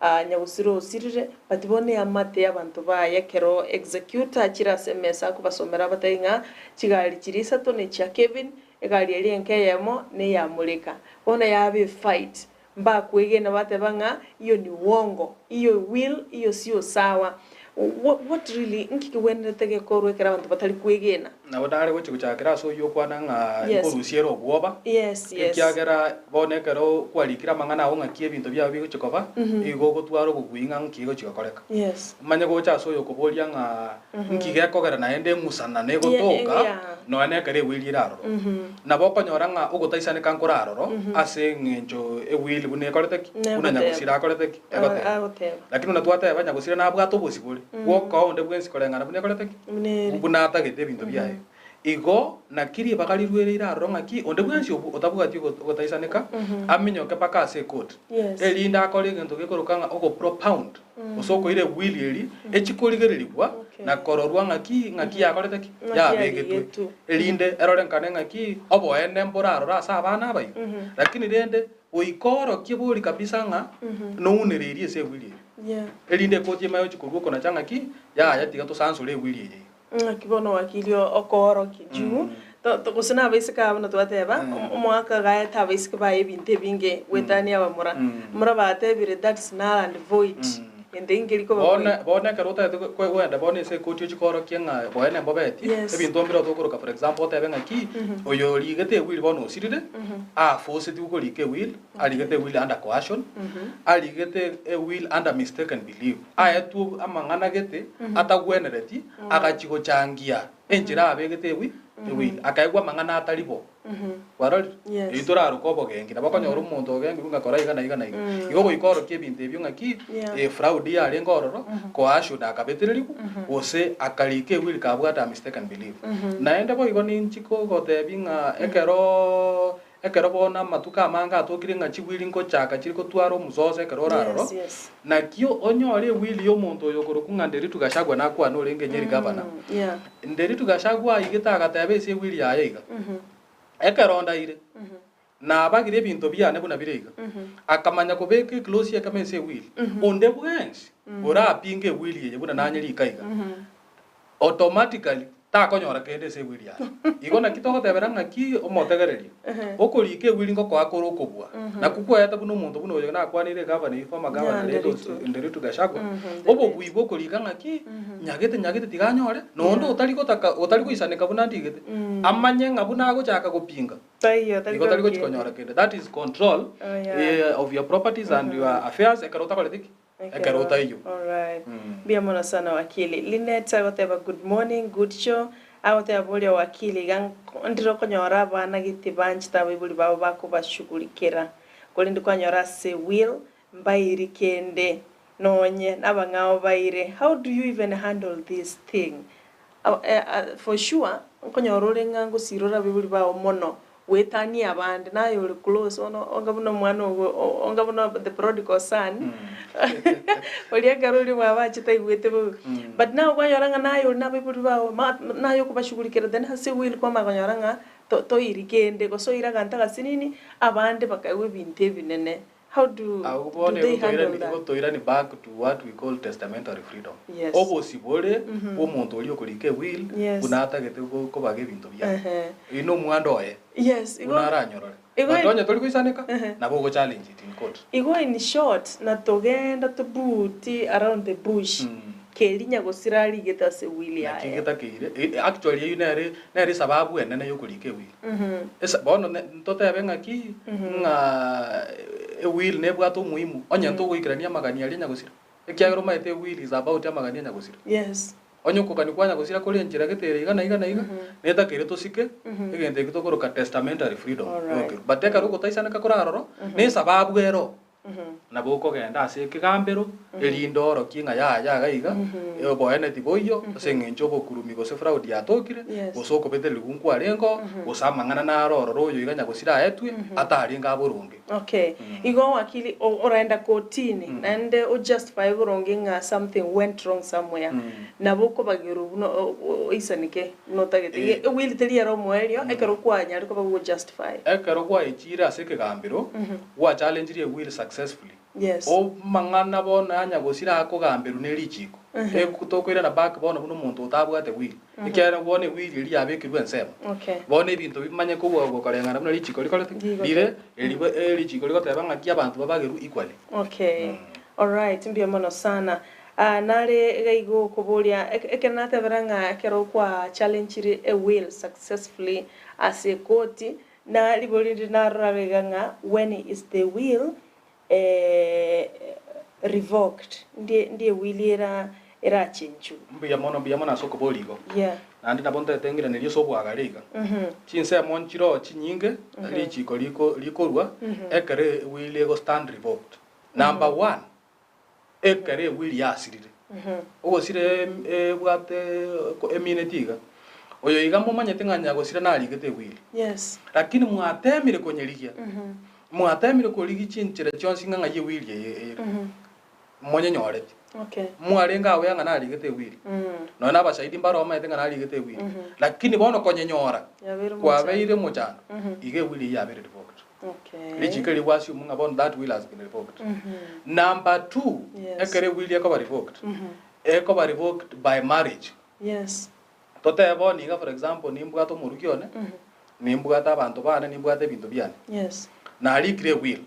nyagusira osirire, but bono eamate y'abanto baye ekero executor achire ase emesa akobasomera abatebie ng'a chigari chiria isato ne chia Kevin, egari eria enke eyemo neya Mureka. Bono yaba efight, mbakwegena bateba ng'a iyo ni uongo, iyo will, iyo sio sawa. What, what really, nki kegwenerete gekorwe ekero abanto batari kwegena? Nabo nare gochia gochakera ase oyio okwana ng'a Yes. nkorusia ere obwoba, Yes, yes. ekiagera bono ekero kwarikire amang'ana ao ng'aki ebinto biao bigochia koba, igo ogotwara obobui ng'a nki egochia gokoreka. Yes. Omanye gocha ase oyo okoboria ng'a nki gekogera naende eng'usana negotoka, Yeah. nonya nekero ewili ere aroro. Nabo okonyora ng'a ogotaisaneka nkore aroro ase eng'encho ewili buna ekorete ki? Buna Negoteba. nyagusira akorete ki? Egoteba. Agoteba. Lakini buna twateba nyagusira nabwate obosibore bw'okoa onde bwensi koreng'ana buna ekorete ki? Buna ere. Buna atagete ebinto biaye. Igo naki ribaga riruereire aroro ng'aki onde bwensi obwo otabwati ogo- ogotaisaneka aminyoke mpaka ase ekoti. Yes. Erinde akore egento gekoroka ng'a ogopropound gose okoira ewili eria echi korigererigwa Okay. na kororwa ng'aki ng'aki yakorete ki? Ng'aki Yabegetwe. yarigetwe. Erinde erorenkane ng'aki oboene mborarore ase abana aba iga. Lakini rende goika orokie bori kabisa ng'a nounereirie ase ewili eria. Yeah. Erinde ekoti emanye gochia korwa okonacha ng'aki yaya tiga tosansore ewili eye iga. Ng'aki bono wakili okoorokia juu to- to- gose na abaiseke aba buna twateba, omogaka gaete abaiseke baye ebinto ebinge goetania abamura. Mura batebire that's null and void. Gento nkeri koba Bono boigo. bono ekero otagete ko- ko- kogenda bono ase ekoti ochie koorokia ng'a boene mbobeti, Yes. ebinto mbire otokoroka for example otebe ng'aki, oyo origete ewili bono osirire, afosetigwe korika ewil, arigete ewil under coercion, arigete ewil under mistaken belief, aetwe amang'ana gete atagwenereti, agachia gochangia enchera abegete ewi ewil, akaegwa amang'ana atari bo. Kwarorire? Yes. Eyio toraroke obogenki. Nabo okonyora omonto ogengirwe ng'a kora iga na iga na iga. Igo goika orokie ebinto ebio ng'aki, Yeah. eh, fraud yarenge ororo, coercion akabetererigwa, gose akarika ewil kabwate a mistaken belief. Naende boigo ninchi kogotebia ng'a ekeroo ekero bono amatuko amange atokire ng'a chiwili nkochaka chiri kotwara omososo ekero oraroro, Yes, yes. nakio onyore ewili ya omonto oyo okorokwa ng'a Nderitu Gachagua nakwane orenge Nyeri gavana, Yeah. Nderitu Gachagua aigete agateba ase ewili yaye iga, Ekero ndaire, nabagire ebinto biane buna bire iga, akamanya kobeka eclause ekemo ase ewili, onde bwensi orapinge ewili eye buna nanyerika iga, automatically takonyora kende ase ewili yaye. Igo naki togotebera ng'aki omotegereria, okorika ewili ngokoa kore okobua, nakwo kwaete buna omonto buna oyo nakwaneire egavana eyio former governor Yeah, rende Nderitu. Nderitu Gachagua, Mhm, obobui bwa okorika ng'aki, nyagete nyagete tiga anyore, na onde otari gotaka otari goisaneka buna ndigete, amanye ng'a buna agochaka gopinga, Taiyo, tari igo tari gochi kende. konyora kende. That is control Oh, yeah. eh, of your properties and your affairs ekero otakoreti ki? Ekero otaiyo. Alright. Mbuya mono sana wakili. Linet agoteba good morning, good show. Agoteba boria wakili iga nko- ndire okonyora abana gete banchete abaibori babo bakobashughulikera. Korende kwanyora ase will mbairi kende nonye nabang'ao baire. How do you even handle this thing? For sure nkonyora ore ng'a ngosirora abaibori bao mono goetania abande, naye ore close bono onga buna omwana ogo onga buna the prodigal son oria ekero oria mwabo achete aigwete bobe. But now kwanyora ng'a naye ore na abaibori bao ma naye okobashughulikera then ase will kwamanya konyora ng'a to toire kende gose oire aganto agasinini abande bakaegwa ebinto ebinene. How do Agwo bono do they handle egotoirani that? egotoirani back to what we call testamentary freedom. Yes. Obosibore bw'omonto oria okorika ewill Yes. buna atagete go- kobaga ebinto biaye. Ehe. Oyio na omwando oye Yes, igo buna aranyorore. igo But onye tori goisaneka Ehe. nabo ogo challenge it in court. Igo in short natogenda tobuti around the bush keri nyagosira arigete ase will Naki yaye. getakeire e- actually eyio nere nere esababu enene yokorika ewill. Esa bono ne ntotebe ng'aki ng'a ewill nebwate omoimu onye ntogoikerania amagani aria nyagosira ekiagera omanyete ewill is about amagani a nyagosira. Yes. Onye okogania kwa nyagosira kore enchera gete ere iga na iga na iga, netakeire tosike egento eki tokoroka testamentary freedom Alright. yokerwa. But ekero ogotaisaneka kore aroro, ne esababu ero. Nabo okogenda ase ekegambero, erinde oorokie ng'a yaya iga iga, oboene tiboiyo, ase eng'encho obokurumi gose fraud yatokire, Yes. gose okobetererigwa nkwarengeo, gose amang'ana naro ororo oyo iga nyagosira aetwe, atarenge aboronge. Okay. Igo wakili o- oraenda kotini, naende ojustify boronge ng'a something went wrong somewhere, nabo okobagerwa buna o- o- oisaneke buna otagete. Eh. Ewili teri ere omoerio, ekero kwanyare koba gogojustify. Ekero gwaechire ase ekegambero, Gwachallengirie ewill successfully. Yes. Amang'ana bono anya gosira akogamberwa ne richiko. Eko tokoirana back bono buna omonto otabwate will. Ekiagera bono ewill eria yabekirwe ensemo. Okay. Bono ebinto bimanye kobua gokoreng'ana buna richiko rikorete Rigote. rire eri erichiko rigoteba ng'aki abanto babagerwe equally. Okay. Alright, mbuya mono sana. Ah, nare iga igo okoboria ek- ekero natebera ng'a ekero kwa challengirie a will successfully ase ekoti, Na ribori rinde narora iga ng'a when is the will revoked, ndie ndie will era erachenchwe. Mbuya mono, mbuya mono ase okoboria igo. Yeah. Naende nabo ntagete ng'iranerie ase oboagare iga. Chinsemo nchiroo chinyinge richiko riko rikorwa ekero ewil ego stand revoked. Number one, ekero ewil yasirire. Ogosira ebwate emineti iga, oyo iga momanyete ng'a nyagosira narigete ewil. Yes. Lakini mwatemire konyerigia, mwatemire korigia chinchera chionsi ng'a ng'ai ewil eye ere, monyenyoreti. Okay. Mwarenge aware ng'a narigete ewil, nonya na abashahidi mbare bamaete ng'a narigete ewil, lakini bono konyenyora Yabeire omochando. kwabeire omochando, iga ewil eyio yabeire revoked. Okay. Richiko eri gwasiumwa ng'a bono that will has been revoked. Number two, Yes. ekero ewill ekoba revoked, ekoba revoked by marriage. Yes. Totebe bono iga for example nimbwate omorugi one, nimbwate abanto bane, nimbwate ebinto biane. Yes. Narikire ewill.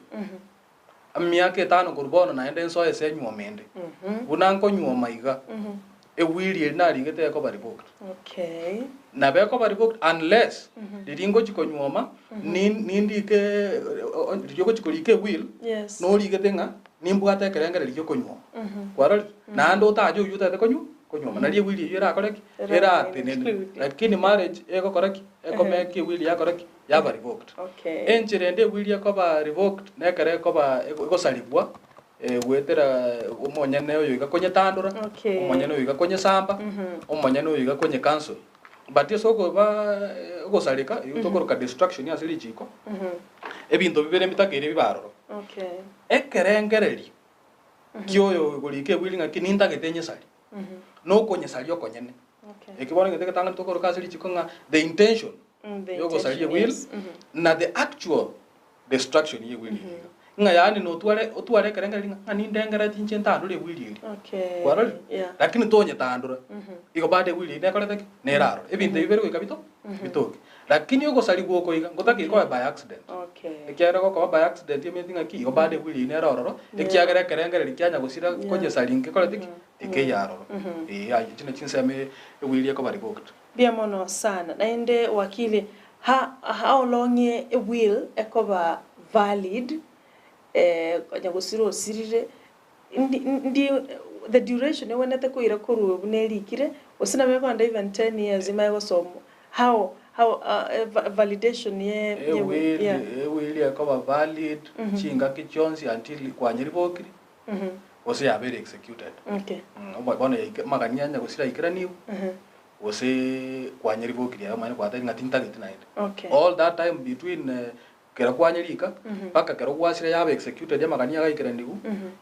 Emiaka etano korwa bono naende nsoe ase enyuoma ende. Buna nkonyuoma iga, ewili eria narigete ekoba revoked. Okay. Nabo ekoba revoked unless riria ngochi konyuoma, nin- nindike riria ogochi korika ewill, Yes. norigete ng'a nimbwate ekerengererio gi'okonyuoma. Kwarorire? Naende otache oyio otagete konyu konyuoma. Nario ewili eyio erakore ki? Eratenene. Eratenene. Lakini marriage egokora ki? Ekomeka ewili yakora ki? Yaba revoked. Okay. Enchera ende ewili ekoba revoked nekero ekoba egosarigwa goetera omonyene oyo iga konyetandora, Okay. omonyene oyo iga konyesamba, omonyene oyo iga konye cancel. But ase okoba ogosareka, eywo tokoroka destruction ase richiko, ebinto bibere mbitakeire bibe aroro. Okay. Ekerengererio kioyo okorika ewili ng'aki nintagete nyesari, nokonyesaria okonyene. Okay. Eki bono egento egetang'ani tokoroka ase richiko ng'a the intention The yogosaria intention, ewil yes. na the actual destruction ye ewil eye iga. Ng'a yaani notware otware ekerengererio ng'a ng'a nindengeretie inche ntandore ewil eria. Okay. Kwarorire? Yeah. Lakini tonyetandora, igo bado ewil eyio nekorete ki? Nere aroro. Ebinto ebi bire goika bito bitoke. Lakini ogosarigwa oko iga, ngotakiri kobe by accident. Okay. Ekiagera gokoba by accident omanyeti ng'aki igo bado ewil eyio nere ororo, ekiagera ekerengererio kianya gosira konyesari nkekorete ki? Tikeiyo aroro. Ee, ayio chine chinsemo ewil ekoba revoked. Mbuya mono sana. Naende wakili, ha how long e will ekoba valid eh konya gosira osirire ndi ndi the duration egwenerete koira korwa buna erikire gose nabo ekoenda even ten years emanye gosomwa how how validation ye ye will Ewil yeah. ewil ekoba valid chingaki chionsi until kwanyeribokiri gose yabeire executed. Okay. Bono yaika amagani anya gosira aikeraniwe gose kwanyeribokirie aye omonyene kwatebire ng'a tintageti naende. Okay. All that time between kero kwanyerika mpaka kero gwasira yaba executed amagani agaikeranigwa,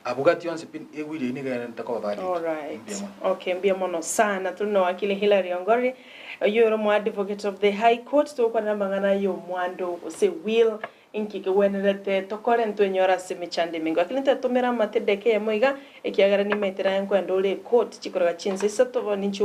abwo gati yonsi pi ewili eyio nigo egendererete koba valid. Alright. Mbuya mono. Okay, mbuya mono sana. Tore na wakili Hillary Ongori, oyio ore omo advocate of the High Court, togokwanera amang'ana ya omwando gose will Inki kegwenerete tokore ntwenyore ase emechando emenge? Lakini ntetomera amate edaka eyemo iga, ekiagera nimaete naye nkoenda ore ekoti chikorega chinsa isato, bono ninche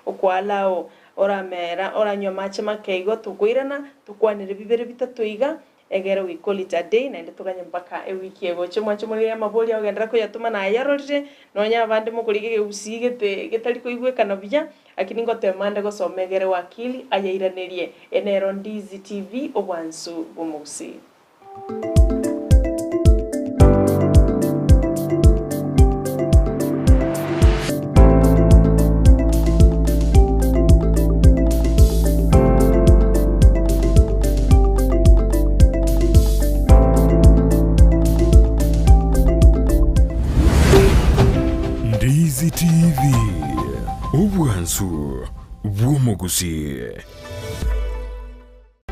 okoalao oramera oranywe amache make igo tokoirana tokwanere bibere bitato iga, egere we call it a day naende toganye mpaka ewiki egocha. Mwanche morigererie amabori agogenderera koyatoma nayarorire, nonya abande mokorigia egegusii gete getari koigwekana buya, Lakini ngotema ande gosoma egere wakili ayairanerie. Eye nero Ndizi TV obwansu bw'omogusii. Ndizi TV. Obwansu bw'omogusii.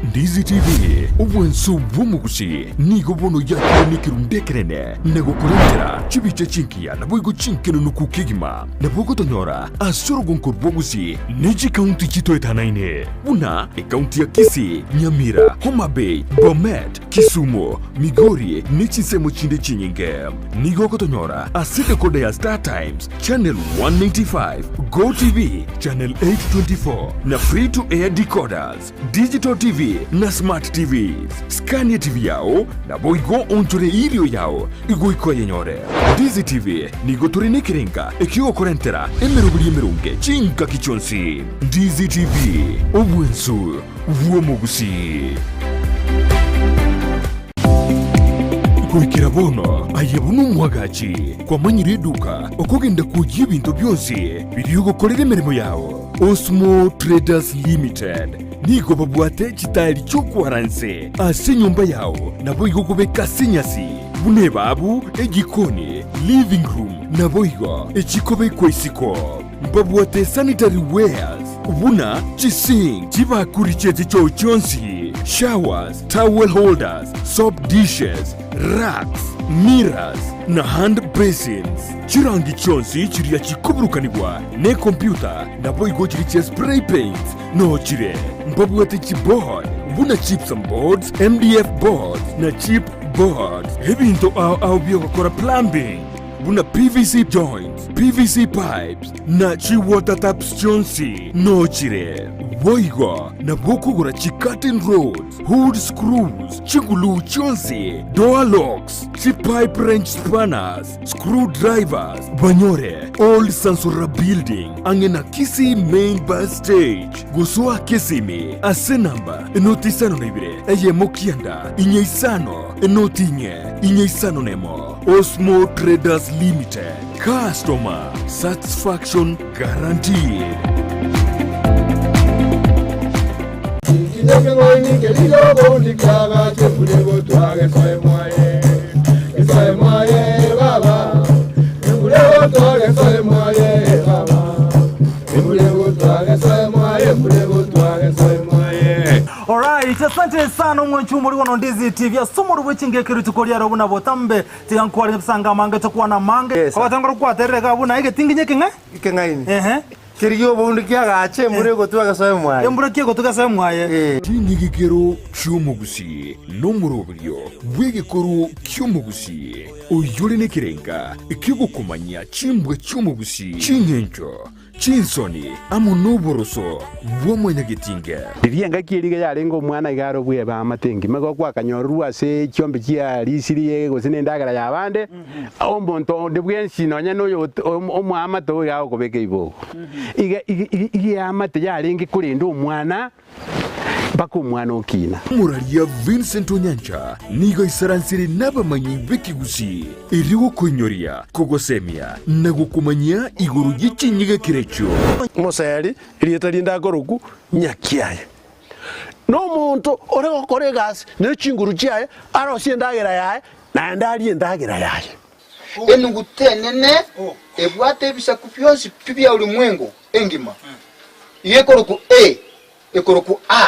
Ndizi TV, obwansu bw'omogusii nigo bono yakire nekerundu ekenene na gokorentera chibicha chingiya naboigo chinkenunuku kegima. Nabo ogotonyora ase orogonko rwa Gusii ne chikaunti chitoetanaine buna ekaunti ya Kisii, Nyamira, Homa Bay, Bomet, Kisumu, Migori ne chinsemo chinde chinyinge. Nigo ogotonyora ase decoder ya Star Times, Channel 195, Go TV, Channel 824 na Free to Air decoders, Digital TV na Smart TVs. Scania TV yao naboigo onchore irio yao igoika oyenyore. Ndizi TV nigo tore nekerenga ekiogokorentera emeroberi emeronge chingaki chionsi. Ndizi TV, obwensu bw'omogusii. Goikera bono aye buna omwagachi kwamanyire eduka okogenda kwoyia ebinto bionsi biria ogokorera emeremo yao. Osmo Traders Limited nigo babwate chitaeri chi'okwara inse ase enyomba yao naboigo kobeka ase enyasi buna ebabu, ejikoni, living room naboigo echikobekwa isiko. Mbabwate sanitary wares buna chisink, chibakuri chi'echichoo chionsi, showers, towel holders, soap dishes, racks, mirrors, na hand basins. Chirangi chionsi chiria chikoburukanigwa nekompyuta naboigo chiria chia spray paints noo chire. Mbabwate chiboard buna gypsum boards, MDF boards, na chip boards. Ebinto ao ao biogokora plumbing buna PVC joints, PVC pipes, na chi water taps chionsi noo chire. Boigo nabwo okogora chi-curtain rods, hood screws, chiguluu chionsi, door locks, chipipe wrench spanners, screw drivers, banyore Old Sansora Building ang'e na Kisii Main Bus Stage. Gosoa Kisimi ase enamba enoti 52 eyemo kianda inye isano enoti inye inye isano nemo. Osmo Traders Limited, Customer Satisfaction Guaranteed. Alright, asante sana omwanchi omori bono Ndizi TV ase omoro bwe chingeke rituko riaro buna botambe tiga nkware nyabisanga amange tokwana amange Yes. ogatangora kwaterera iga buna egetinginye ekeng'e Ekeng'aini. ehe Kerigia oboundu kiagache embura egotwa egesoe mwaye. embura ki egotwa egesoe mwaye. Eh. Chinyigikero chi'omogusii nomoroberio bw'egekoro ki'omogusii, oyore nekerenga ki'ogokomanyia chimbwa chi'omogusii, ching'encho, chinsoni, amo noboroso bwa mwanyagetinge. Riria engaki eria iga yarenge omwana iga are obweba amate engima, igo gwakanyororwa ase chiombe chia risiri gose na endagera y'abande, omonto onde bwensi nonya na oyo omoamate oyo iga agokobeka ibogo. Iga iga iga eamate yarenge korenda omwana mpaka omwana okina. Omoraria Vincent Onyancha nigo aisaransire nabamanyi b'ekegusii erio gokoinyoria, kogosemia na gokomanyia igoro ye chinyigekero echio. Moseri, erieta rinde akorokwa Nyakiaye, nomonto ore gokora egasi ne chinguru chiaye, arosie endagera yaye, naende arie endagera yaye. Enuguta enene ebwate ebisaku bionsi pi bia ulimwengu engima, iga ekorokwa A, ekorokwa A.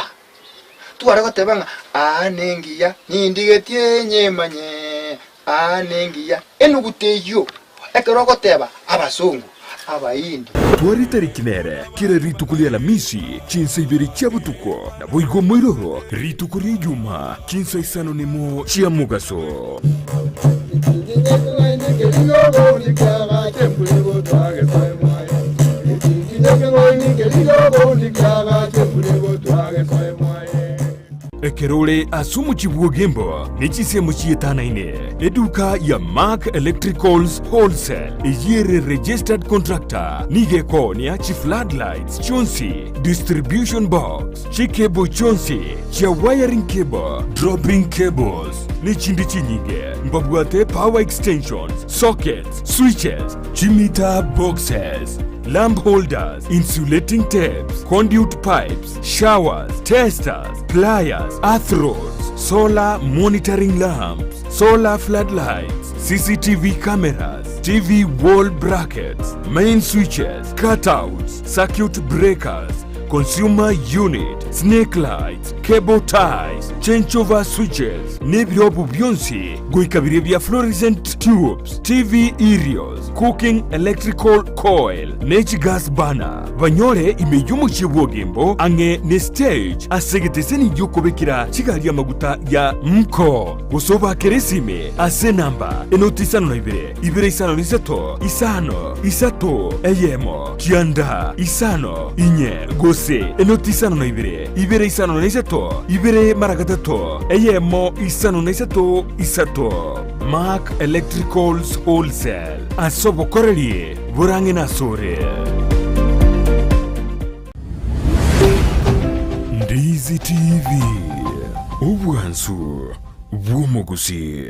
Tware goteba ng'a aa nengiya, nindigetie nyemanye, aa nengiya. Enuguta eyio, ekero ogoteba abasongo, Abahindi. Tware tariki nere kera rituko ria Alamisi chinsa ibere chia botuko, naboigo moiroro rituko ria Ijumaa chinsa isano nemo chia mogaso. Ekero ore ase omochie bw'Ogembo ne chinsemo chietanaine, eduka ya Mark Electricals Wholesale eyio ere registered contractor nigo ekoonia chi floodlights chionsi, distribution box, chicable chionsi chia wiring cable, dropping cables ne chinde chinyinge. Mbabwate power extensions, sockets, switches, chimeter boxes, lamp holders, insulating tapes, conduit pipes, showers, testers, pliers, earth rods, solar monitoring lamps, solar floodlights, CCTV cameras, TV wall brackets, main switches, cutouts, circuit breakers, consumer unit, snake lights, cable ties, changeover switches, nebirobu bionsi goika biria bia fluorescent tubes, TV aerials, cooking electrical coil, ne chigas burner. Banyore ime y'omochie bw'Ogembo ang'e ne stage ase egeteseni gi'okobekera chigari amaguta ya Mko. Gose obakere esime ase enamba enoti 52 2 53 5 3 1 9 5 4 gose enoti 52 2 53 2 mara gatato 1 5 3 3. Mark Electricals Wholesale ase obokoreri borang'e nasore. Ndizi TV, obwansu bw'omogusii.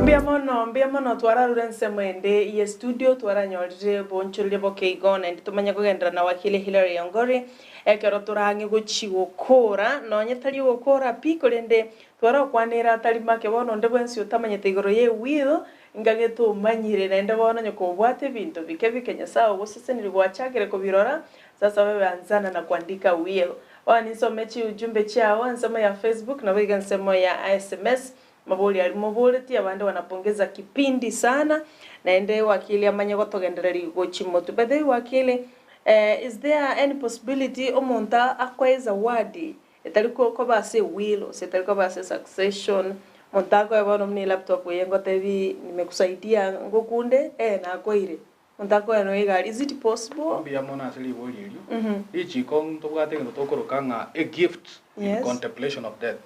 Mbuya mono, mbuya mono twararure ensemo ende ye studio twaranyorire boonchoreria boke igo naende tomanye kogenderera na wakili Hillary Ongori ekero torang'e gochi gokora nonye tari ogokora pi korende twarokwanera atari make bono onde bwensi otamanyete igoro ye will ngagete omanyire naende bono onye kobwate ebinto bike bike Nyasaye ogoseseniri gwachakire kobirora sasa wewe anzana na kuandika will. Bono ninsome chiujumbe chiao ensemo ya Facebook naboigo ensemo ya sms. Mabori aria moboretie abande wanapongeza kipindi sana naende wakili amanye gotogendereria gochia motwe. By the way wakili eh, is there any possibility omonto akoe zawadi etari koba ase ewill gose etari koba ase succession, omonto akoe bono buna elaptop eye ngotebi nimekusaidia ngokunde eh nakoeire. Omonto akoe nonya egari, is it possible? Mbuya mono ase ribori erio. Richiko ntobwate egento tokoroka ng'a a gift in Yes. contemplation of death.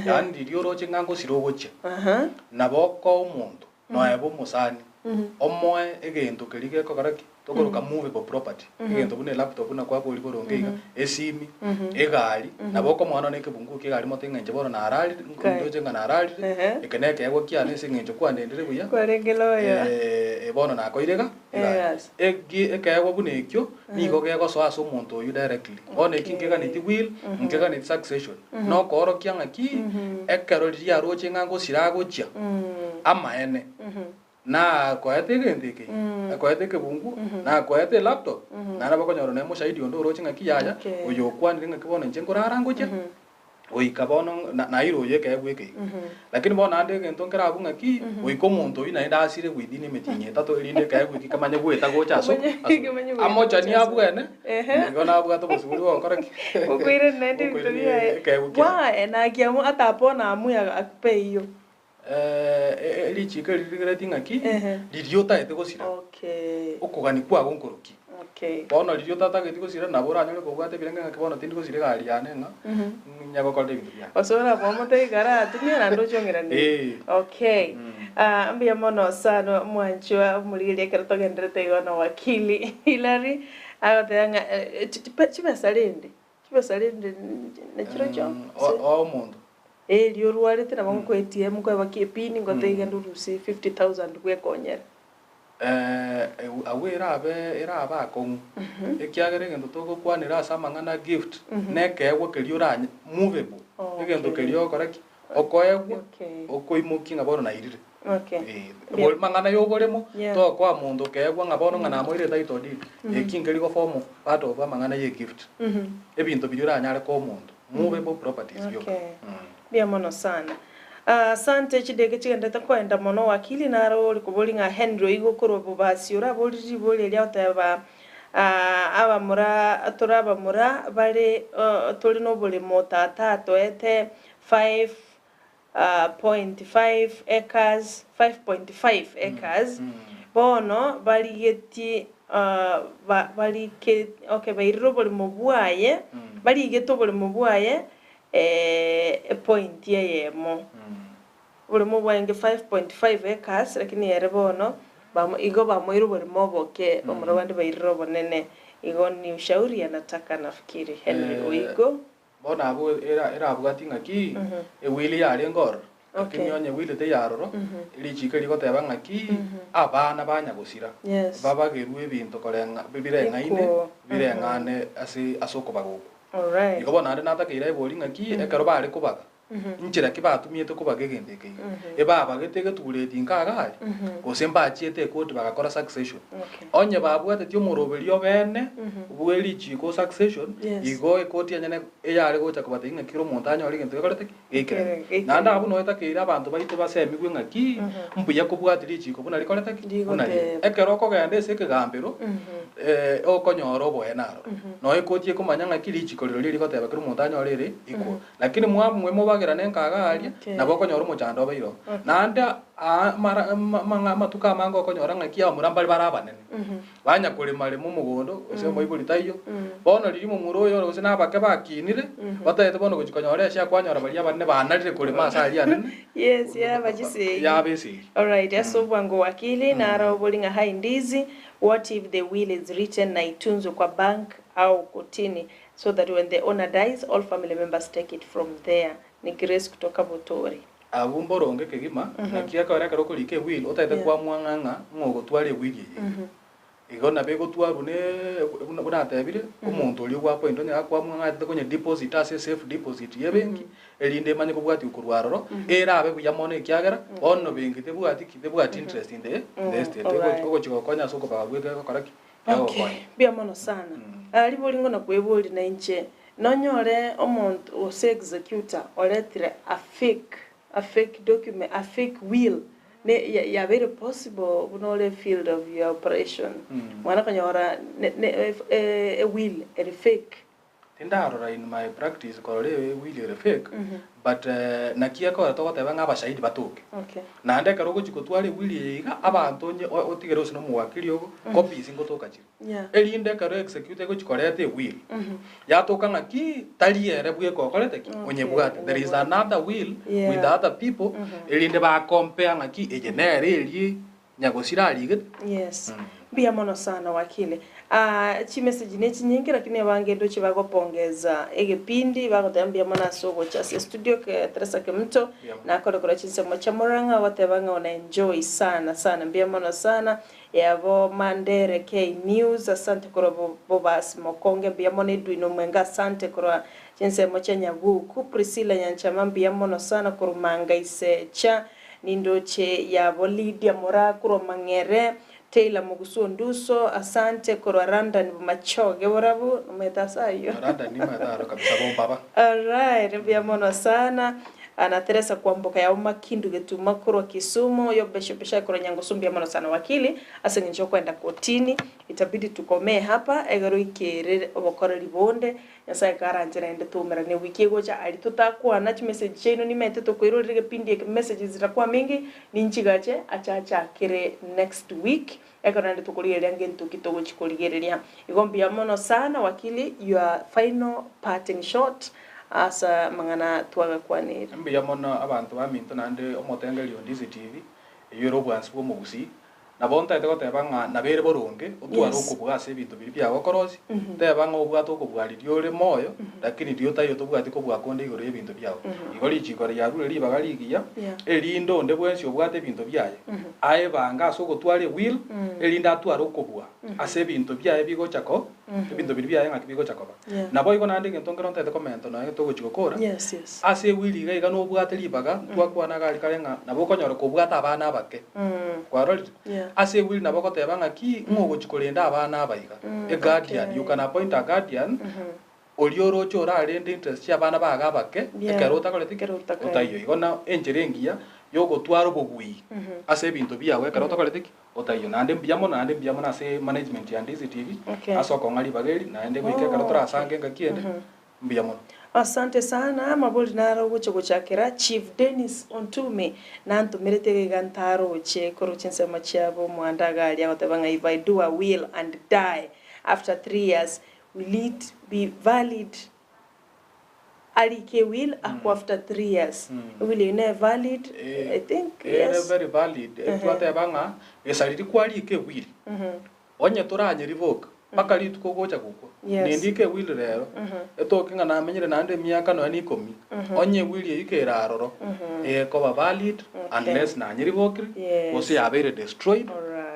Yaani riria oroche ng'a ngosira ogochia, nabo okoa omonto nonya ebe omosani, omoe egento keria gekogera ki? Tokoroka movable property. Egento buna elaptop buna kwaboria boronge iga, esimi, egari, nabo okomoa nonya na ekebunguo kia egari mote ng'a inche bono nararire, ndoche ng'a nararire, eke nekeegwa kiane ase eng'encho kwandendire buya, Kwarenge lawyer. bono nakoire iga, egari. Yes. Eki ekeegwa buna ekio, nigo gegosoa ase omonto oyio directly. Bono eki nkeganeti will, nkeganeti succession. Nokoorokia ng'aki, ekero riria aroche ng'a ngosira agochia, amaene, nakoete egento eke, akoete ekebunguo, nakoete elaptop, naende nabo okonyora nonya omoshahidi onde oroche ng'aki yaya, oyo okwanire ng'aki bono inche nkorara ngochia, goika bono na naire oyo ekeegwa eke iga. Lakini bono naende egento nkere abwo ng'aki, goika omonto oyio naende asire within emetienyi etato erinde ekeegwa eki kemanye goeta gocha aso Kemanye- aso kemanye goeta amochani gocha aso. abwene, Ehe. nigo nabwate obosibore bwa gokora ki? Okoirana naende ebinto Okoirania biaye. ekeegwa kiaye. Why? Nakiamua atapona amwe akupe eyio. Richiiko eri rigereti ng'aki? Ehe. Riria otagete gosira, Okay. okogania kwago nkoroki. Okay. Bono riria otatageti gosira, nabo oranyore kobwata ebirenge ng'aki bono tindi gosira egari yane ng'a ninya gokorera ebinto biane. Gose oraboa omote igara atumia naende ochong'eranie. Eh. Okay. Ah, mbuya mono sana omwanchwa omorigereria ekero togenderete igo na wakili Hillary agoteba ng'a eh, chi- chi- chibesa rende Chibesa rende nachirochio O- o omonto. Eh, riria orwarete nabo nkoa ATM nkoe baka epini ngotebie genda orusie 50,000 bwekonyere. Eh, ewu- agwo erabe erabe akong'u ekiagera egento togokwanera ase amang'ana gift na ekeegwa keria oranye movable egento Okay. keria ogokora ki okoegwa Okay. okoimokia ng'a bono nairire Okay. Eh, bo- mang'ana ya oboremo Yeah. tokoa monto keegwa ng'a bono ng'a namoire etitle deed eki nkeri go form part of amang'ana ya egift ebinto biria oranyare koa omonto movable properties bioka Okay. Mbuya mono sana. Ah, Asante chidege chigenderete koenda mono wakili naro ore koboria ng'a Henry oigo korwa Bobasi oraborie ribori eria agoteba ah, abamura tore abamura bare oh, tore noboremo tata atoete 5.5 acres, 5.5 acres, bono barigetie ba barike okay bairire oboremo bwaye, barigete oboremo bwaye epointi eyemo. Oboremo bwarenge 5.5 acres, lakini ere bono bamo igo bamoire oboremo oboke, bamura bande bairire obonene. Igo ni ushauri anataka nafikiri Henry Oigo. Bono abwo era erabwati ng'aki ewili yarenge ororo, lakini Okay. onye ewili teiyo aroro, richiiko rigoteba ng'aki abana ba nyagosira Yes. babagerwe ebinto koreng'a bireng'aine Equal. bireng'ane ase ase okobaga okwo. Alright. Igo bono naende natakeire aibori ng'aki ekero bare kobaga, Inchera ki batumiete kobaga egento eke iga? Ebabagete egetureti inka iga aria? Gose mbachiete ekoti bagakora succession? Onye babwateti omoroberio obeene bwe richiiko o succession, igo ekoti enyene eyare gocha kobatebia ng'a kera omonto anyore egento gekorete ki? Geikerane. Naende abwo noyo etakeire abanto baito basemigwe ng'aki mbuya kobwatia richiiko buna rikorete ki? Buna rire. Ekero okogenda ase ekegambero, okonyora oboene aroro. Noyo ekoti ekomanya ng'aki richiiko rirorio rigoteba kera omonto anyore ere equal. Lakini mwamwe mobagerane nkaga aria, nabo okonyora omochando obeire oo. Naende aa mara amang'a amatuko amange okonyora ng'aki abamura mbare bare abanene, banya korema rema omogondo, gose omoibori taiyo, bono riria momura oyo gose na abake bakinire, batagete bono gochia konyora ase akwanyora baria abanene banarire korema ase aria anene, Yes, yaba chisegi. yaba esegi. Alright, ase obwango wakili naro obori ng'a hi Ndizi, what if the will is written na itunzwe kwa bank au kotini So that when the owner dies all family members take it from there Ni Grace kutoka Butori. Abwo mboronge kegima, naki ekero ekero okorika ewill otagete Yeah. kwamua ng'a ng'a ng'a ogotwara ewill eye iga. Igo nabo egotwarwa ne buna buna natebire, omonto oria ogwapoint onye gakwamua ng'a aetete konye deposit ase esafe deposit ya ebenki, erinde emanye kobwatiwa korwa aroro, erabe buya mono ekiagera, bono benki tebwati ki? Tebwati interest in the in the estate. Alright. Ogochi gokonya ase okobaga bweka egokora ki? Okay, Egokonya. mbuya mono sana. Ah, ribori ng'o nakweboria nainche, nonyore omonto gose executor oretire a fake. A fake document, a fake will ne ya yabeire possible buna ore field of your operation. Mwana okonyora ne ne e will ere fake. Tindarora in my practice korora e will ere fake, but naki ekogera togoteba ng'a abashahidi batoke. Okay. Naende ekero ogochia kotwara e will eye iga, abanto onye otigere gose na omowakili ogo, copies ngotoka chire. Yeah. Erinde ekero executor egochia koreta e will, yatoka ng'a ki, tari ere bweka okorete ki, Okay, onyebwate. There is onyebwate. another will Yeah. with other people, erinde ba compare ng'a ki, eye nere eria nyagosira arigete. Yes. Mbuya mono sana wakili. Ah, chimessage ne chinyinge lakini abange ndoche bagopongeza egepindi bagoteba mbuya mono ase ogocha ase estudio ke Teresa Kemunto Mbuya mono. nakore korwa chinsemo chia Murang'a ogoteba ng'a una enjoy sana sana mbuya mono sana Yabo Mandere K News asante korwa Bobasi Mokonge mbuya mono Edwin Omwenga asante korwa chinsemo chia Nyaguku Priscilla Nyanchama mbuya mono sana korwa Mangaisecha Nindoche yabo Lydia Moraa korwa Mang'ere Taylor Mogusu Onduso asante korwa London Bomachoge Borabu nomanyete ase ayio London nimanyete aro kabisa bombaba. Alright mbuya mono sana. Na Teresa Kwamboka yabo Makindu Getuma korwa Kisumu, Yobesh Obeshai korwa Nyangusu mbuya mono sana wakili ase eng'encho yokoenda kotini itabidi tukomee hapa egere oikerere obokoreri bonde Nyasaye karanche naende toumerane ewiki egocha aria totakwana chimessage chiaino nimaete tokoirorera egepindi eke messages zitakuwa mingi ninchigache achachakere next week ekero naende tokorigereria ngento ki togochi korigereria igo mbuya mono sana wakili your final parting shot Ase amang'ana twagakwanire. Mbuya mono abanto baminto naende omotengeri o Ndizi TV, eyio ere obwansi bw'omogusii. Nabo ntaete goteba ng'a nabo ere boronge otware Yes. okobua ase ebinto biria biagokorosia, teba ng'a obwate okobua riria ore moyo, lakini riria otaiyo tobwati kobua konde igoro y'ebinto biago. Igo richiko riarure ribaga rigiya, Yeah. erinde onde bwensi obwate ebinto biaye, aebange ase ogotwara ewill, erinde atware okobua ase ebinto biaye bigocha ko ebinto biria biaye ng'aki bigocha koba. Yeah. Naboigo naende egento nkero ntaete komenta nonya togochia gokora, Yes, yes. ase ewili iga iga nobwate ribaga, ntwakwana iga aria kare ng'a nabo okonyora kobwate abana abake, kwarorire? Yeah. Ase ewili nabo ogoteba ng'aki, ng'o ogochia korenda abana aba iga, a guardian, okay. you can appoint a guardian, oria oroche orarende interest chia abana bago abake, Yeah. ekero otakoreti ki? Ekero otakae. Otaiyo. Igo na enchera engiya yogotwara obobui ase ebinto biago ekero otakoreti ki? Otaiyo. Naende mbuya mono, naende mbuya mono ase management ya Ndizi TV, Okay. ase okong'a ribaga eri, naende goika ekero Oh, torasange okay. engaki ende, mbuya mono. Asante sana, amabori naro ogocha gochakera Chief Dennis Ontumi nantomerete iga iga ntaroche korwa chinsemo chiabo omwanda iga aria agoteba ng'a if I do a will and die after 3 years will it be valid Arike will akwa after 3 years will eyo ne valid I think Ere yes. very valid, twateba ng'a gesariri kwarika ewil, onye toranyerivoke mpaka rituko ogocha gokwa, nindike ewil rero, etoke ng'a namenyire naende emiaka nonya na ikomi, onye ewil eyio kere aroro, ekoba valid unless nanyerivokire, gose yabeire destroyed,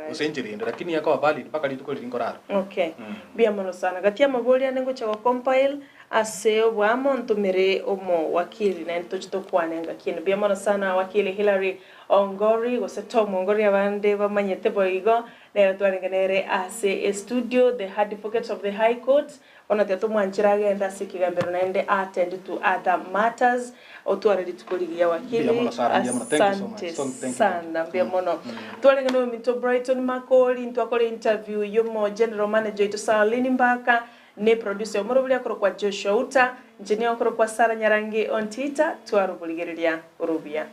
gose enchera ende, lakini ekoba valid mpaka rituko riria nkorara. Okay, mbuya mono sana. Gati amabori ane ngocha go compile Ase oboamo ntomere omowakili, naende toche tokwane engaki ende. Mbuya mono sana Wakili Hillary Ongori, gose Tom Ongori abande bamanyete boigo, nere twarenge nere ase estudio, the advocate of the High Court. Bono tiga tomwanchera agende ase ekegambero naende attend to other matters. Otware rituko rigiya Mbuya Wakili, mono Sarah, mbuya mono. Thank you so much. asante So, thank you, thank you. sana, mbuya mono. Twarenge na oyominto Brighton Makori, ntwakora interview yomo general manager oito Sarlene Mbaka, Ne producer omorobori akorokwa Joshua Uta, inche nigo nkorokwa Sarah Nyarangi Ontita, tware oborigereria orobuya.